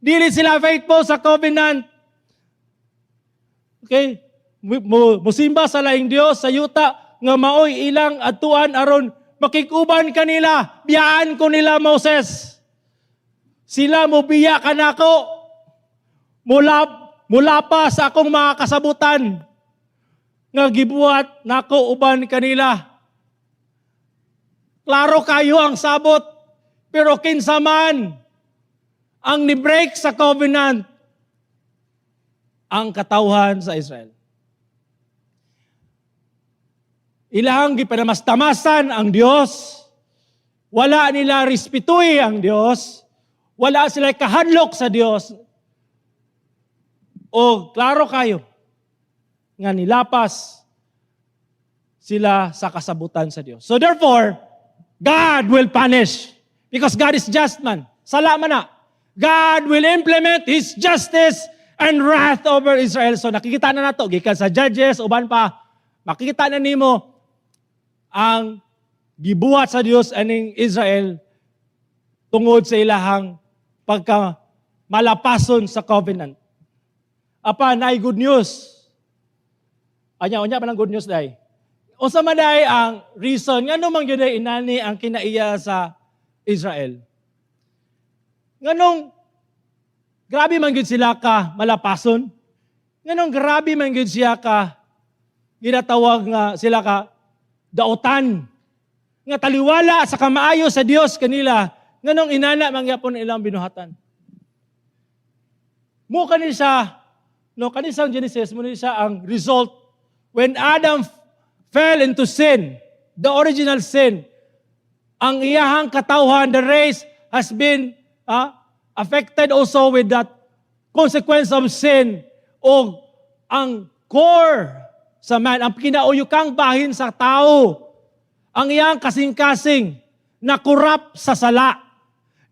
Dili sila faithful sa covenant. Okay? Musimba sa laing Dios sa yuta nga maoy ilang adtuan aron makikuban kanila. Biyaan ko nila, Moses. Sila mobiya kanako. Mula pa sa akong mga kasabutan nga gibuhat nako uban kanila." Klaro kayo ang sabot, pero kinsa man ang ni-break sa covenant? Ang katawhan sa Israel. Ilang gipanamastamasan ang Dios. Wala nila respetuhi ang Dios. Wala sila kahadlok sa Dios. O klaro kayo nga nilapas sila sa kasabutan sa Dios. So therefore, God will punish because God is just man. Sala man na. God will implement His justice and wrath over Israel. So nakikita na nato gikan sa Judges uban pa, makikita na nimo ang gibuhat sa Dios aning Israel tungod sa ilahang pagka malapason sa covenant. Apa naay good news. Anya unya pa ng good news dai. Unsa man dai ang reason ngano man gyud ay inani ang kinaiya sa Israel? Nganong grabe man gyud sila ka malapason? Nganong grabe man gyud siya ka ginatawag nga sila ka dautan? Nga taliwala sa kamaayo sa Dios kanila, nganong inana man gyapon ilang binuhatan? Mo kani siya no, kani sa Genesis mo ni siya ang result when Adam fell into sin, the original sin. Ang iyahang katawhan, the race has been affected also with that consequence of sin o ang core sa man, ang kinauyukang bahin sa tao, ang iyang kasing-kasing na corrupt sa sala,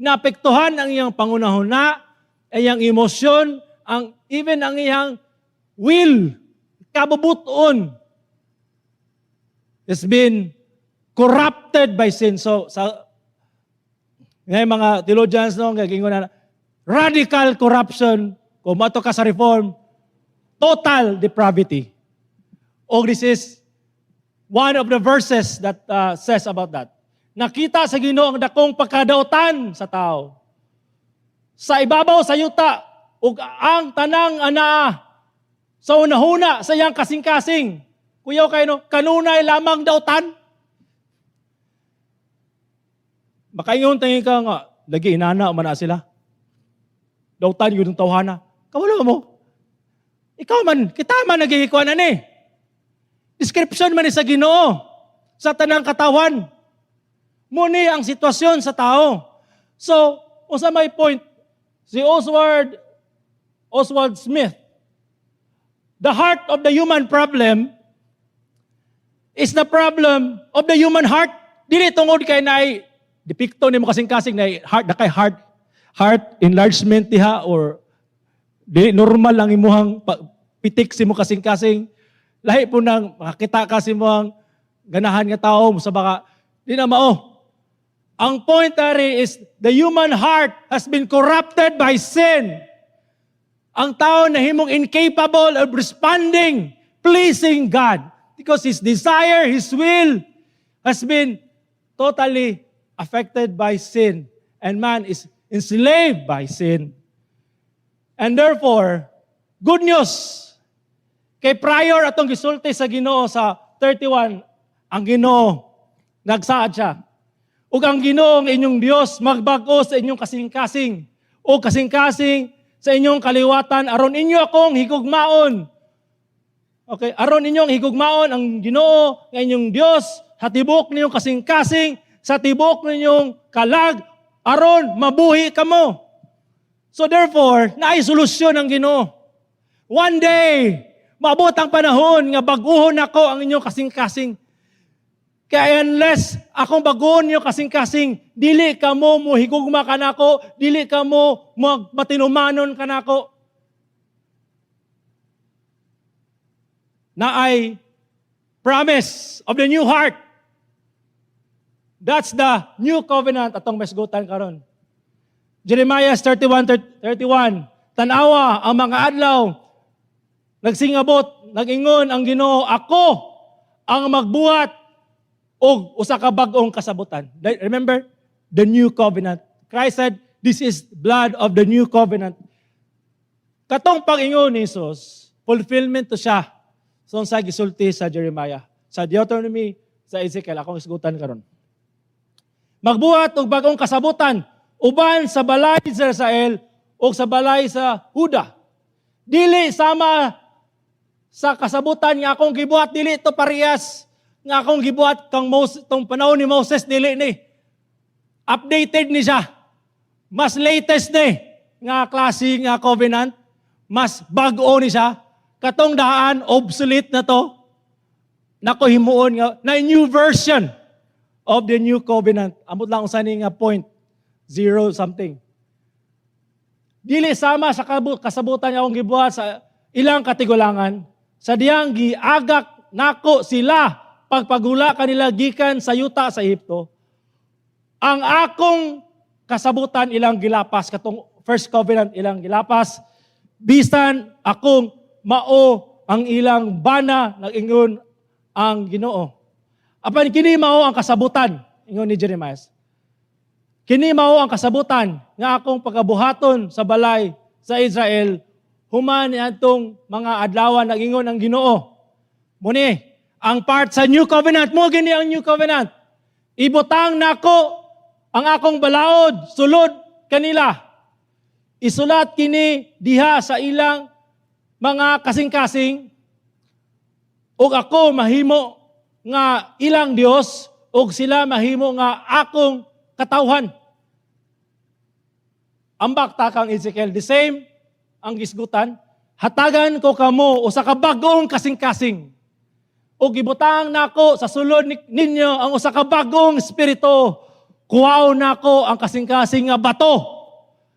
naapektuhan ang iyang pangunahuna, ang iyang emosyon, ang even ang iyang will, kabubuton, has been corrupted by sin. So, sa ngayon mga theologians, no, gagingon na radical corruption, kung mato ka sa Reform, total depravity. O this is one of the verses that says about that. Nakita sa Ginoo ang dakong pagkadautan sa tao sa ibabaw sa yuta ug ang tanang anaa sa unahuna sa iyang kasing-kasing. Kuyaw kayo no, kanunay lamang dautan. Makaingon tangi ka nga, lagi inana man na sila. Dautan yun ang tawhana. Kawalo mo. Ikaw man, kita man nagigikuan ani. Description man ni sa Ginoo sa tanang katawan. Muni ang sitwasyon sa tao. So, unsa may point? Si Oswald Smith, "The heart of the human problem is the problem of the human heart." Dili tungod kay naay depekto nimo kasing-kasing na heart na kay heart enlargement diha or di normal lang imuhang pitik si mo kasing-kasing. Lahi po nang makakita ka si mo ganahan nga tao sa baka di na mao. Ang point ari is the human heart has been corrupted by sin. Ang tao na himong incapable of responding, pleasing God because his desire, his will has been totally affected by sin and man is enslaved by sin. And therefore, good news. Kay prior atong gisulti sa Ginoo sa 31, ang Ginoo nagsaad siya. Ug ang Ginoo ang inyong Dios magbag-o sa inyong kasing-kasing o kasing-kasing sa inyong kaliwatan aron inyo akong higugmaon. Okay, aron inyong higugmaon ang Ginoo nga inyong Dios sa tibok ninyong kasing-kasing, sa tibok ninyong kalag, aron mabuhi kamo. So therefore, naay solusyon ang Ginoo. One day, maabot ang panahon nga baguhon nako ang inyong kasing-kasing. Kaya unless akong baguhon niyo kasing-kasing, dili kamo mo higugma kanako, dili kamo matinumanon kanako. Naay promise of the new heart. That's the new covenant atong masgutan karon. Jeremiah 31:31. Tanawa ang mga adlaw, nagsingabot, nag-ingon ang Ginoo, ako ang magbuhat og usa ka bag-ong kasabutan. Remember the new covenant. Christ said, "This is blood of the new covenant." Katong pag-ingon ni Jesus, fulfillment to siya. So sa gisulti sa Jeremiah, sa Deuteronomy, sa Ezekiel, akong isgutan karon. Magbuhat og bag-ong kasabutan uban sa balay sa Israel o sa balay sa Huda. Dili sama sa kasabutan nga akong gibuhat, dili to parehas nga akong gibuhat kang Moses, tong panahon ni Moses, dili ni. Updated ni siya. Mas latest ni nga klase nga covenant, mas bag-o ni siya. Katong daan, obsolete na to. Nako himuon nga na new version of the new covenant. Amot lang unsa ni nga point zero something. Dili sama sa kasabutan nga akong gibuhat sa ilang katigulangan sa diyang giagak nako sila pagpagula kanila gikan sa yuta sa Ehipto. Ang akong kasabutan ilang gilapas, katong first covenant ilang gilapas, bisan akong mao ang ilang bana, nag-ingon ang Ginoo. Apan kini mao ang kasabutan, ingon ni Jeremiah. Kini mao ang kasabutan nga akong pagabuhaton sa balay sa Israel human niadtong mga adlawan, nag-ingon ang Ginoo. Muni, ang part sa new covenant mo gini ang new covenant. Ibutang nako ang akong balaod sulod kanila. Isulat kini diha sa ilang mga kasing-kasing ug ako mahimo nga ilang Dios ug sila mahimo nga akong katawhan. Ambak ta kang Ezekiel, the same ang gisgutan. Hatagan ko kamo usa ka bag-ong kasing-kasing. Ug gibutang nako sa sulod ninyo ang usa ka bag-ong espiritu. Kuhaon nako ang kasing-kasing nga bato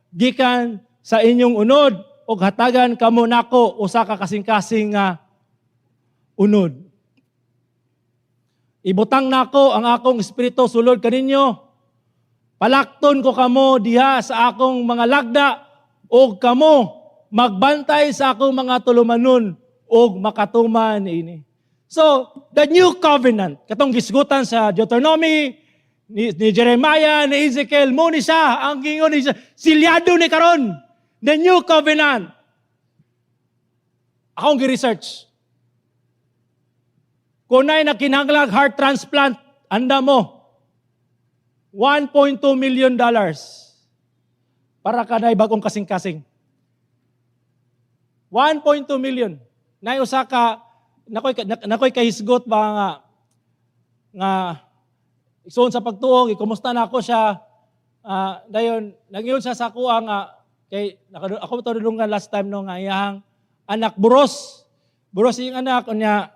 gikan sa inyong unod ug hatagan kamo nako usa ka kasing-kasing nga unod. Ibutang nako ang akong espiritu sulod kaninyo. Palakton ko kamo diha sa akong mga lagda ug kamo magbantay sa akong mga tulumanon ug makatuman ini. So, the new covenant, katong gisgutan sa Deuteronomy, ni Jeremiah, ni Ezekiel, mo ni siya, ang gingon ni siya, silyado ni karon. The new covenant. Akong gi-research. Kung na'y nakinahanglag heart transplant, anda mo, $1.2 million para kanay bagong kasing-kasing. 1.2 million. Nay usa ka nakoy kahisgot ba nga igsoon sa pagtuo, kumusta na ako siya, dayon nagyun siya sa akuha nga kay ako to dulungan last time no nga iyang anak buros. Buros iyang anak, unya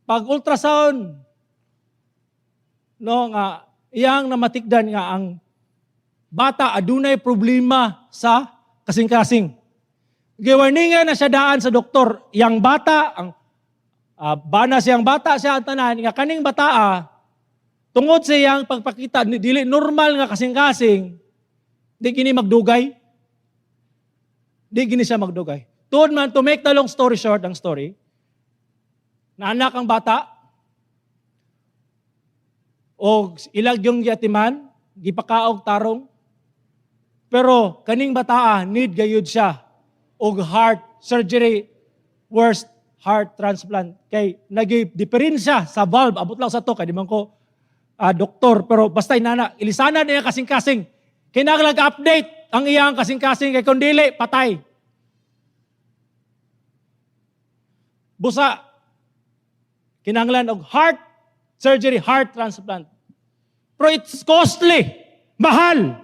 pag ultrasound no nga iyang namatikdan nga ang bata adunay problema sa kasing-kasing. Giwarningan na siya daan sa doktor, yang bata, ang bana siyang bata siya ang tanan, nga kaning bataa, tungod sa iyang pagpakita, dili normal nga kasing-kasing, di gini magdugay. Di gini siya magdugay. Tuod man, to make the long story short, ang story, naanak ang bata, O ilag yung giatiman, gipakaog tarong. Pero kaning bataa, need gayud siya og heart surgery, worst heart transplant. Kay nagi diferensya sa valve, abot lang sa to, kay di man ko doktor, pero basta inana, ilisanan niya kasing-kasing. Kinahanglan update ang iyang kasing-kasing kay kung dili, patay. Busa, kinahanglan og heart surgery, heart transplant. Pero it's costly. Mahal.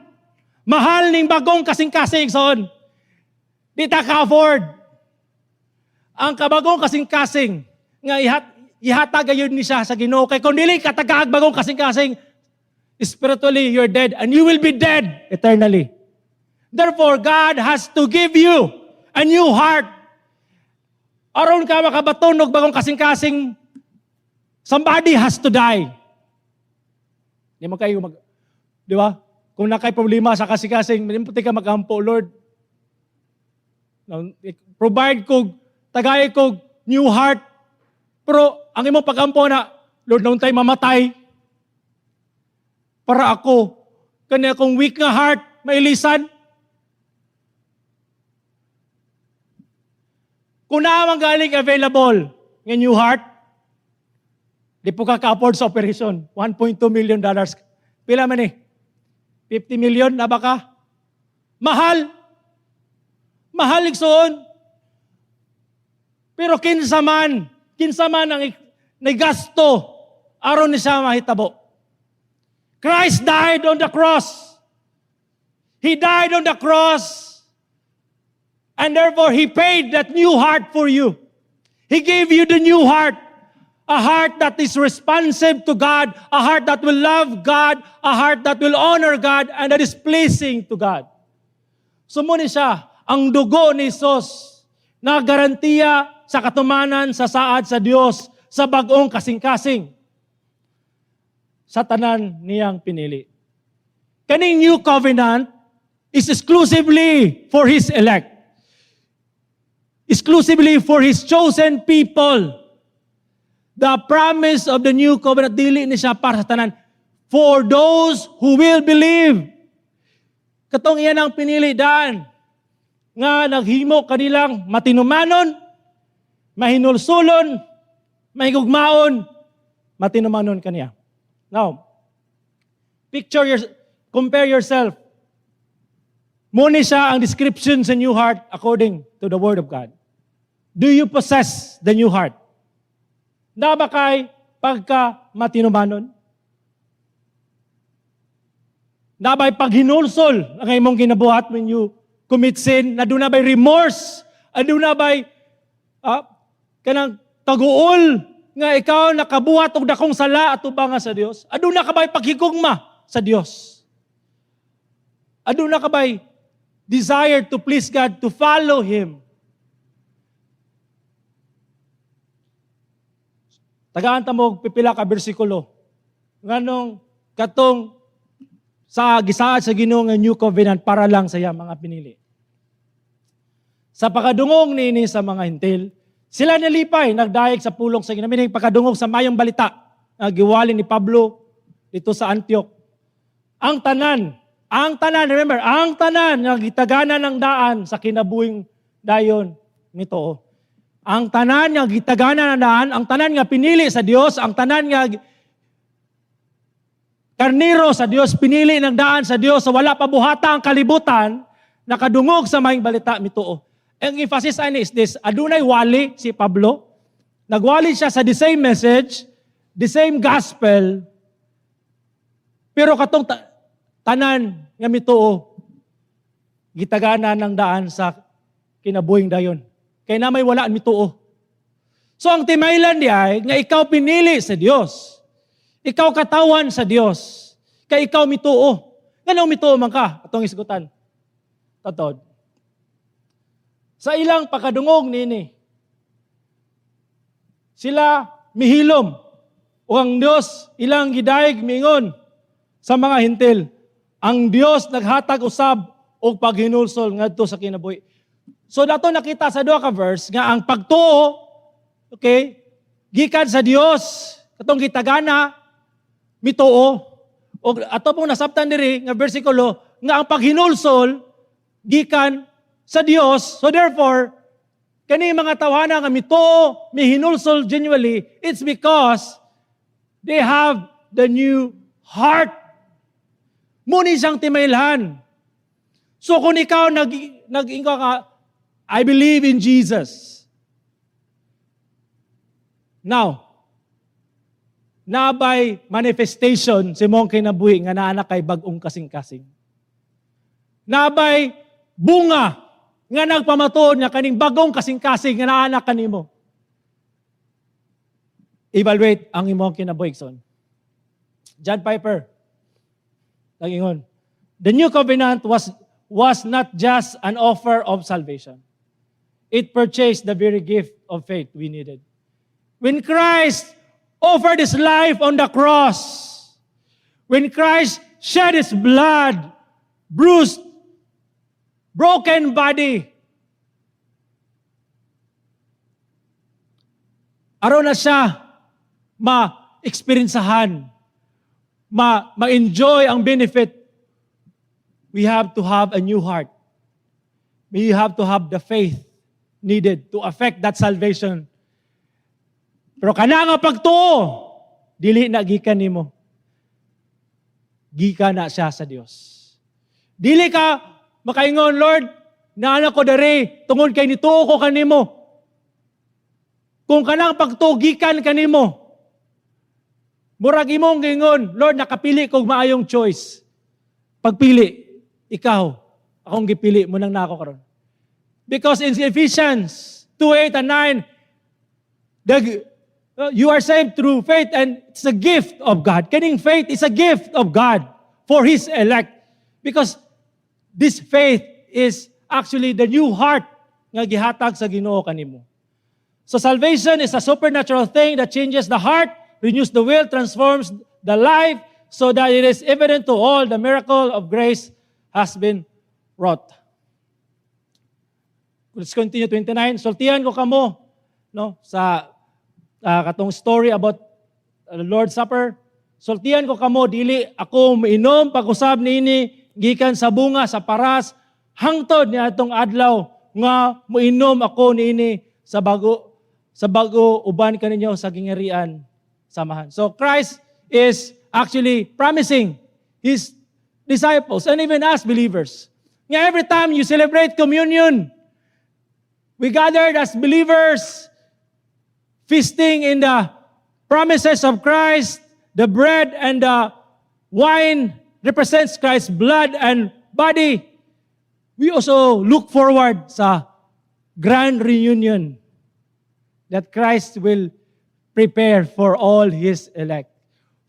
Mahal ning bagong kasing-kasing, son. Di ta ka-afford. Ang kabagong kasing-kasing nga ihatag gayud ni siya sa Ginoo kay kung dili ka tagaag bagong kasing-kasing, spiritually you're dead and you will be dead eternally. Therefore, God has to give you a new heart. Aron ka makabaton og bagong kasing-kasing, somebody has to die. Di man kayo mag, di ba? Kung nakay problema sa kasing-kasing, hindi ka magampo, "Lord, provide kog, tagay kog new heart." Pero ang imong pagampo na, "Lord, nauntay mamatay para ako, kani akong weak nga heart, mailisan." Kung naa man galing available nga new heart, di po ka ka-afford sa operation. $1.2 million. Pila man eh? 50 million na ba ka? Mahal. Mahal, igsoon. Pero kinsa man ang nagasto aron ni siya mahitabo. Christ died on the cross. He died on the cross. And therefore, He paid that new heart for you. He gave you the new heart. A heart that is responsive to God, a heart that will love God, a heart that will honor God, and that is pleasing to God. So mao ni siya, ang dugo ni Jesus na garantiya sa katumanan sa saad sa Dios sa bagong kasing-kasing sa tanan niyang pinili. Kaning new covenant is exclusively for His elect. Exclusively for His chosen people. The promise of the new covenant, dili ni siya para sa tanan. For those who will believe. Katong iyan ang pinili daan nga naghimo kanilang matinumanon, mahinulsulon, mahigugmaon, matinumanon kaniya. Now, compare yourself. Mao ni siya ang description sa new heart according to the Word of God. Do you possess the new heart? Naa ba kay pagka matinumanon? Naa ba'y paghinulsol ang imong ginabuhat when you commit sin? Na duna ba'y remorse? Aduna ba'y kanang taguol nga ikaw nakabuhat og dakong sala atubanga sa Dios? Aduna ka ba'y paghigugma sa Dios? Aduna ka ba'y desire to please God, to follow Him? Tagaan ta mo pipila ka bersikulo. Nganong katong sa gisaad sa Ginoo nga New Covenant para lang sa iyang mga pinili. Sa pagkadungog niini sa mga Hentil, sila nalipay, nagdayeg sa pulong sa Ginoo. Meaning, pagkadungog sa mayong balita nga giwali ni Pablo dito sa Antioch. Ang tanan, remember, ang tanan nga gitaganan ng daan sa kinabuhing dayon nito. Ang tanan nga gitaganan ng daan, ang tanan nga pinili sa Dios, ang tanan nga karniro sa Dios, pinili ng daan sa Dios, sa wala pa buhata ang kalibutan, nakadungog sa maayong balita mituo. Ang emphasis ani is this, adunay wali si Pablo. Nagwali siya sa the same message, the same gospel, pero katong tanan nga mituo, gitagana ng daan sa kinabuhing dayon. Kay na may wala ang mituo. So ang timaylan di ay, nga ikaw pinili sa Dios. Ikaw katawan sa Dios. Kay ikaw mituo. Ngano mituo man ka? Atong isgutan. Tatod. Sa ilang pagkadungog nini, sila mihilom. O ang Dios ilang gidayeg mingon sa mga Hentil. Ang Dios naghatag usab og paghinulsol ngadto sa kinabuhi. So dato nakita sa duha ka verse nga ang pagtuo, okay, gikan sa Dios, katong gitagana, Mituo. Og ato pong nasabtan diri nga bersikulo nga ang paghinulsol gikan sa Dios. So therefore, kani mga tawhana nga mituo, mihinulsol genuinely, it's because they have the new heart. Mao ni siyang timailhan. So kung ikaw nag ka, "I believe in Jesus." Now, naa bay manifestation sa imong kinabuhi nga naa na kay bag-ong kasing-kasing? Naa bay bunga nga nagpamatuod nga kaning bagong kasing-kasing nga naa na kanimo? Evaluate ang imong kinabuhi, son. John Piper, nagingon, "The new covenant was not just an offer of salvation. It purchased the very gift of faith we needed." When Christ offered His life on the cross, when Christ shed His blood, bruised, broken body, aron na siya ma-experiencehan, ma-enjoy ang benefit, we have to have a new heart. We have to have the faith needed to affect that salvation. Pero kana nga pagtuo, dili na gikan nimo. Gikan na siya sa Dios. Dili ka makaingon, "Lord, naa na ko diri tungod kay nituo ko kanimo." Kung kanang pagtuo gikan kanimo, murag imong gingon, "Lord, nakapili kog maayong choice. Pagpili, ikaw, akong gipili mao nang naa ko karon." Because in Ephesians 2, 8 and 9, you are saved through faith and it's a gift of God. Kaning faith is a gift of God for His elect. Because this faith is actually the new heart nga gihatag sa Ginoo kanimo. So salvation is a supernatural thing that changes the heart, renews the will, transforms the life so that it is evident to all the miracle of grace has been wrought. Let's continue, 29. Sultihan ko kamo, no, sa katong story about the Lord's Supper. Sultihan ko kamo, dili ako mainom pag-usab niini gikan sa bunga sa paras hangtod ni atong adlaw nga moinom ako niini sa bago uban kaninyo sa gingharian sa Amahan. So Christ is actually promising his disciples and even us believers nga every time you celebrate communion, we gathered as believers, feasting in the promises of Christ. The bread and the wine represents Christ's blood and body. We also look forward sa grand reunion that Christ will prepare for all His elect,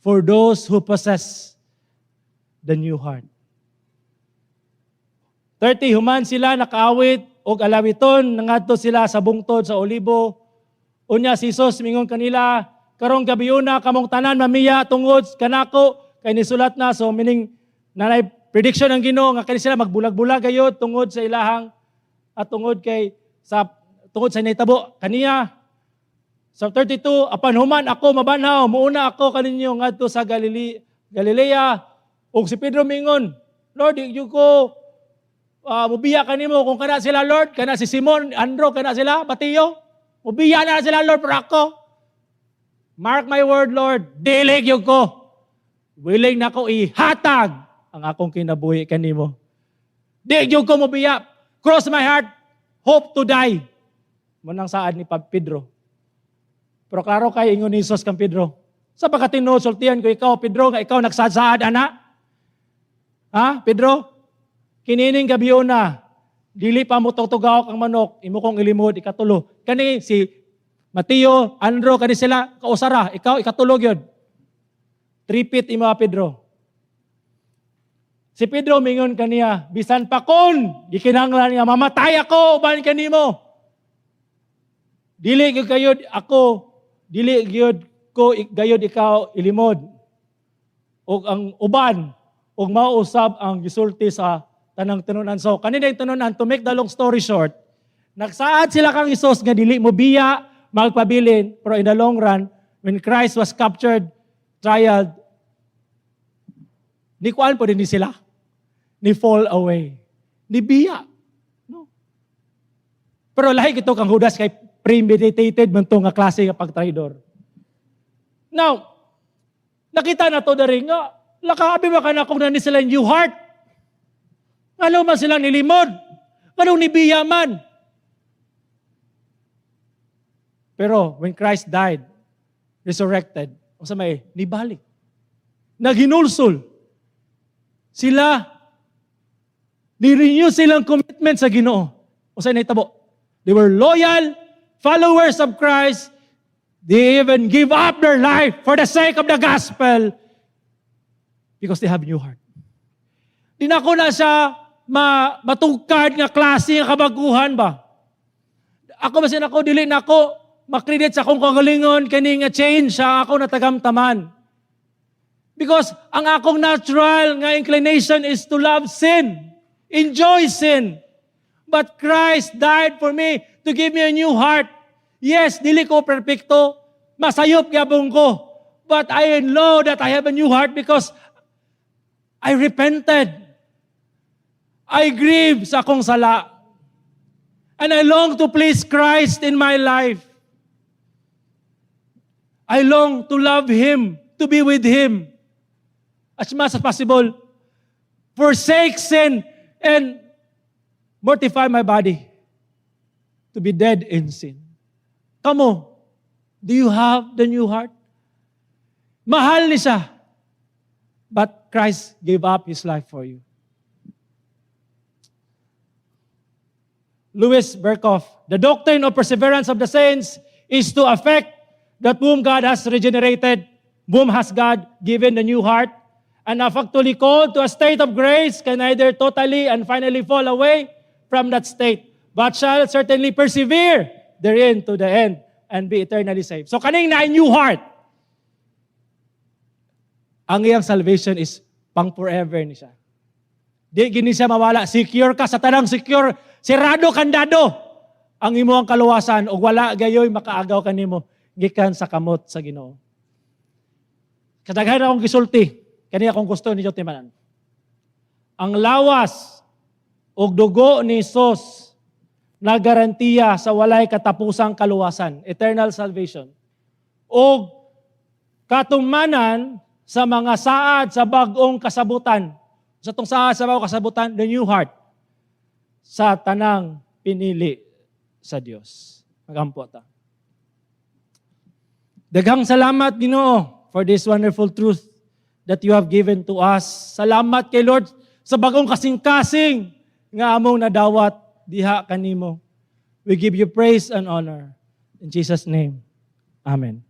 for those who possess the new heart. 30, human sila nakaawit og alawiton, nangadto sila sa bungtod sa Olibo. Unya si Jesus mingon kanila, "Karong gabiuna kamong tanan mamiya tungod kanako kay nisulat na." So meaning nanay prediction ang Ginoo nga kani sila magbulag-bulag gayod tungod sa ilahang at tungod sa nahitabo kaniya. Sa 32, "Apan human ako mabanhaw, muuna ako kaninyo ngadto sa Galilea." Ug si Pedro mingon, "Lord, di gyud ko mubiya kanimo kung kana sila, Lord, kana si Simon, Andrew, kana sila, Mateo. Mubiya na sila, Lord, pero ako. Mark my word, Lord, dili gyud ko. Willing na ko ihatag ang akong kinabuhi kanimo. Di gyud ko mubiya. Cross my heart, hope to die." Mao nang saad ni Pedro. Pero klaro kay ingon ni Jesus kang Pedro, "Sa pagkatinuod, sultihan ko ikaw, Pedro, nga ikaw nagsasaad ana. Ha, Pedro? Kinining gabiuna, dili pa mo tugtugaok ang manok, imo kong ilimod ikatulo. Kani si Mateo, Andrew, kani sila, kausara, ikaw ikatulo gyud. Tripit imo, Pedro." Si Pedro mingon kaniya, "Bisan pa kon gikinahanglan nga mamatay ako uban kanimo. Dili gyud kayod ako, dili gyud ko gayod ikaw ilimod." Og ang uban ug mao usab ang gisulti sa tanang tinunan. So kanina yung tinunan, to make the long story short, nagsaad sila kang Hesus nga dili mo biya magpabilin, pero in the long run, when Christ was captured, trialed, Ni kuan po din ni sila. Ni fall away. Ni biya. No? Pero lahi ito kang Judas kay premeditated man to nga klase nga pagtraidor. Now, nakita na to dari nga, lakabi ba ka na kung nani sila new heart? Ngano man silang nilimod? Nganong nibiya man? Pero when Christ died, resurrected, unsa may nibalik. Naghinulsol. Sila, ni-renew silang commitment sa Ginoo. Unsa nahitabo? They were loyal followers of Christ. They even give up their life for the sake of the gospel because they have new heart. Di na ko na siya matugkad nga klase nga kabaguhan ba. Ako basin ako, dili na ako makredit sa akong kagalingon kani nga change sa ako natagamtaman. Because ang akong natural nga inclination is to love sin, enjoy sin. But Christ died for me to give me a new heart. Yes, dili ko perpekto, masayop gyapon ko. But I know that I have a new heart because I repented. I grieve sa akong sala. And I long to please Christ in my life. I long to love Him, to be with Him as much as possible. Forsake sin and mortify my body to be dead in sin. Kamo, do you have the new heart? Mahal ni siya. But Christ gave up His life for you. Louis Berkhof, "The doctrine of perseverance of the saints is to affect that whom God has regenerated, whom has God given the new heart, and effectually called to a state of grace can neither totally and finally fall away from that state, but shall certainly persevere therein to the end and be eternally saved." So kaning na new heart, ang iyang salvation is pang forever ni siya. Di gini siya mawala. Secure ka sa tanang secure. Sirado kandado ang imong kaluwasan ug wala gayoy makaagaw kanimo gikan sa kamot sa Ginoo. Kadaghan akong gisulti, kani akong gusto ninyo timanan. Ang lawas ug dugo ni Jesus na garantiya sa walay katapusang kaluwasan, eternal salvation. Og katumanan sa mga saad sa bag-ong kasabutan. Sa tong saad sa bag-ong kasabutan, the new heart sa tanang pinili sa Dios. Magampo ta. Daghang salamat, Ginoo, for this wonderful truth that you have given to us. Salamat kay Lord sa bagong kasing-kasing nga among nadawat diha kanimo. We give you praise and honor. In Jesus' name. Amen.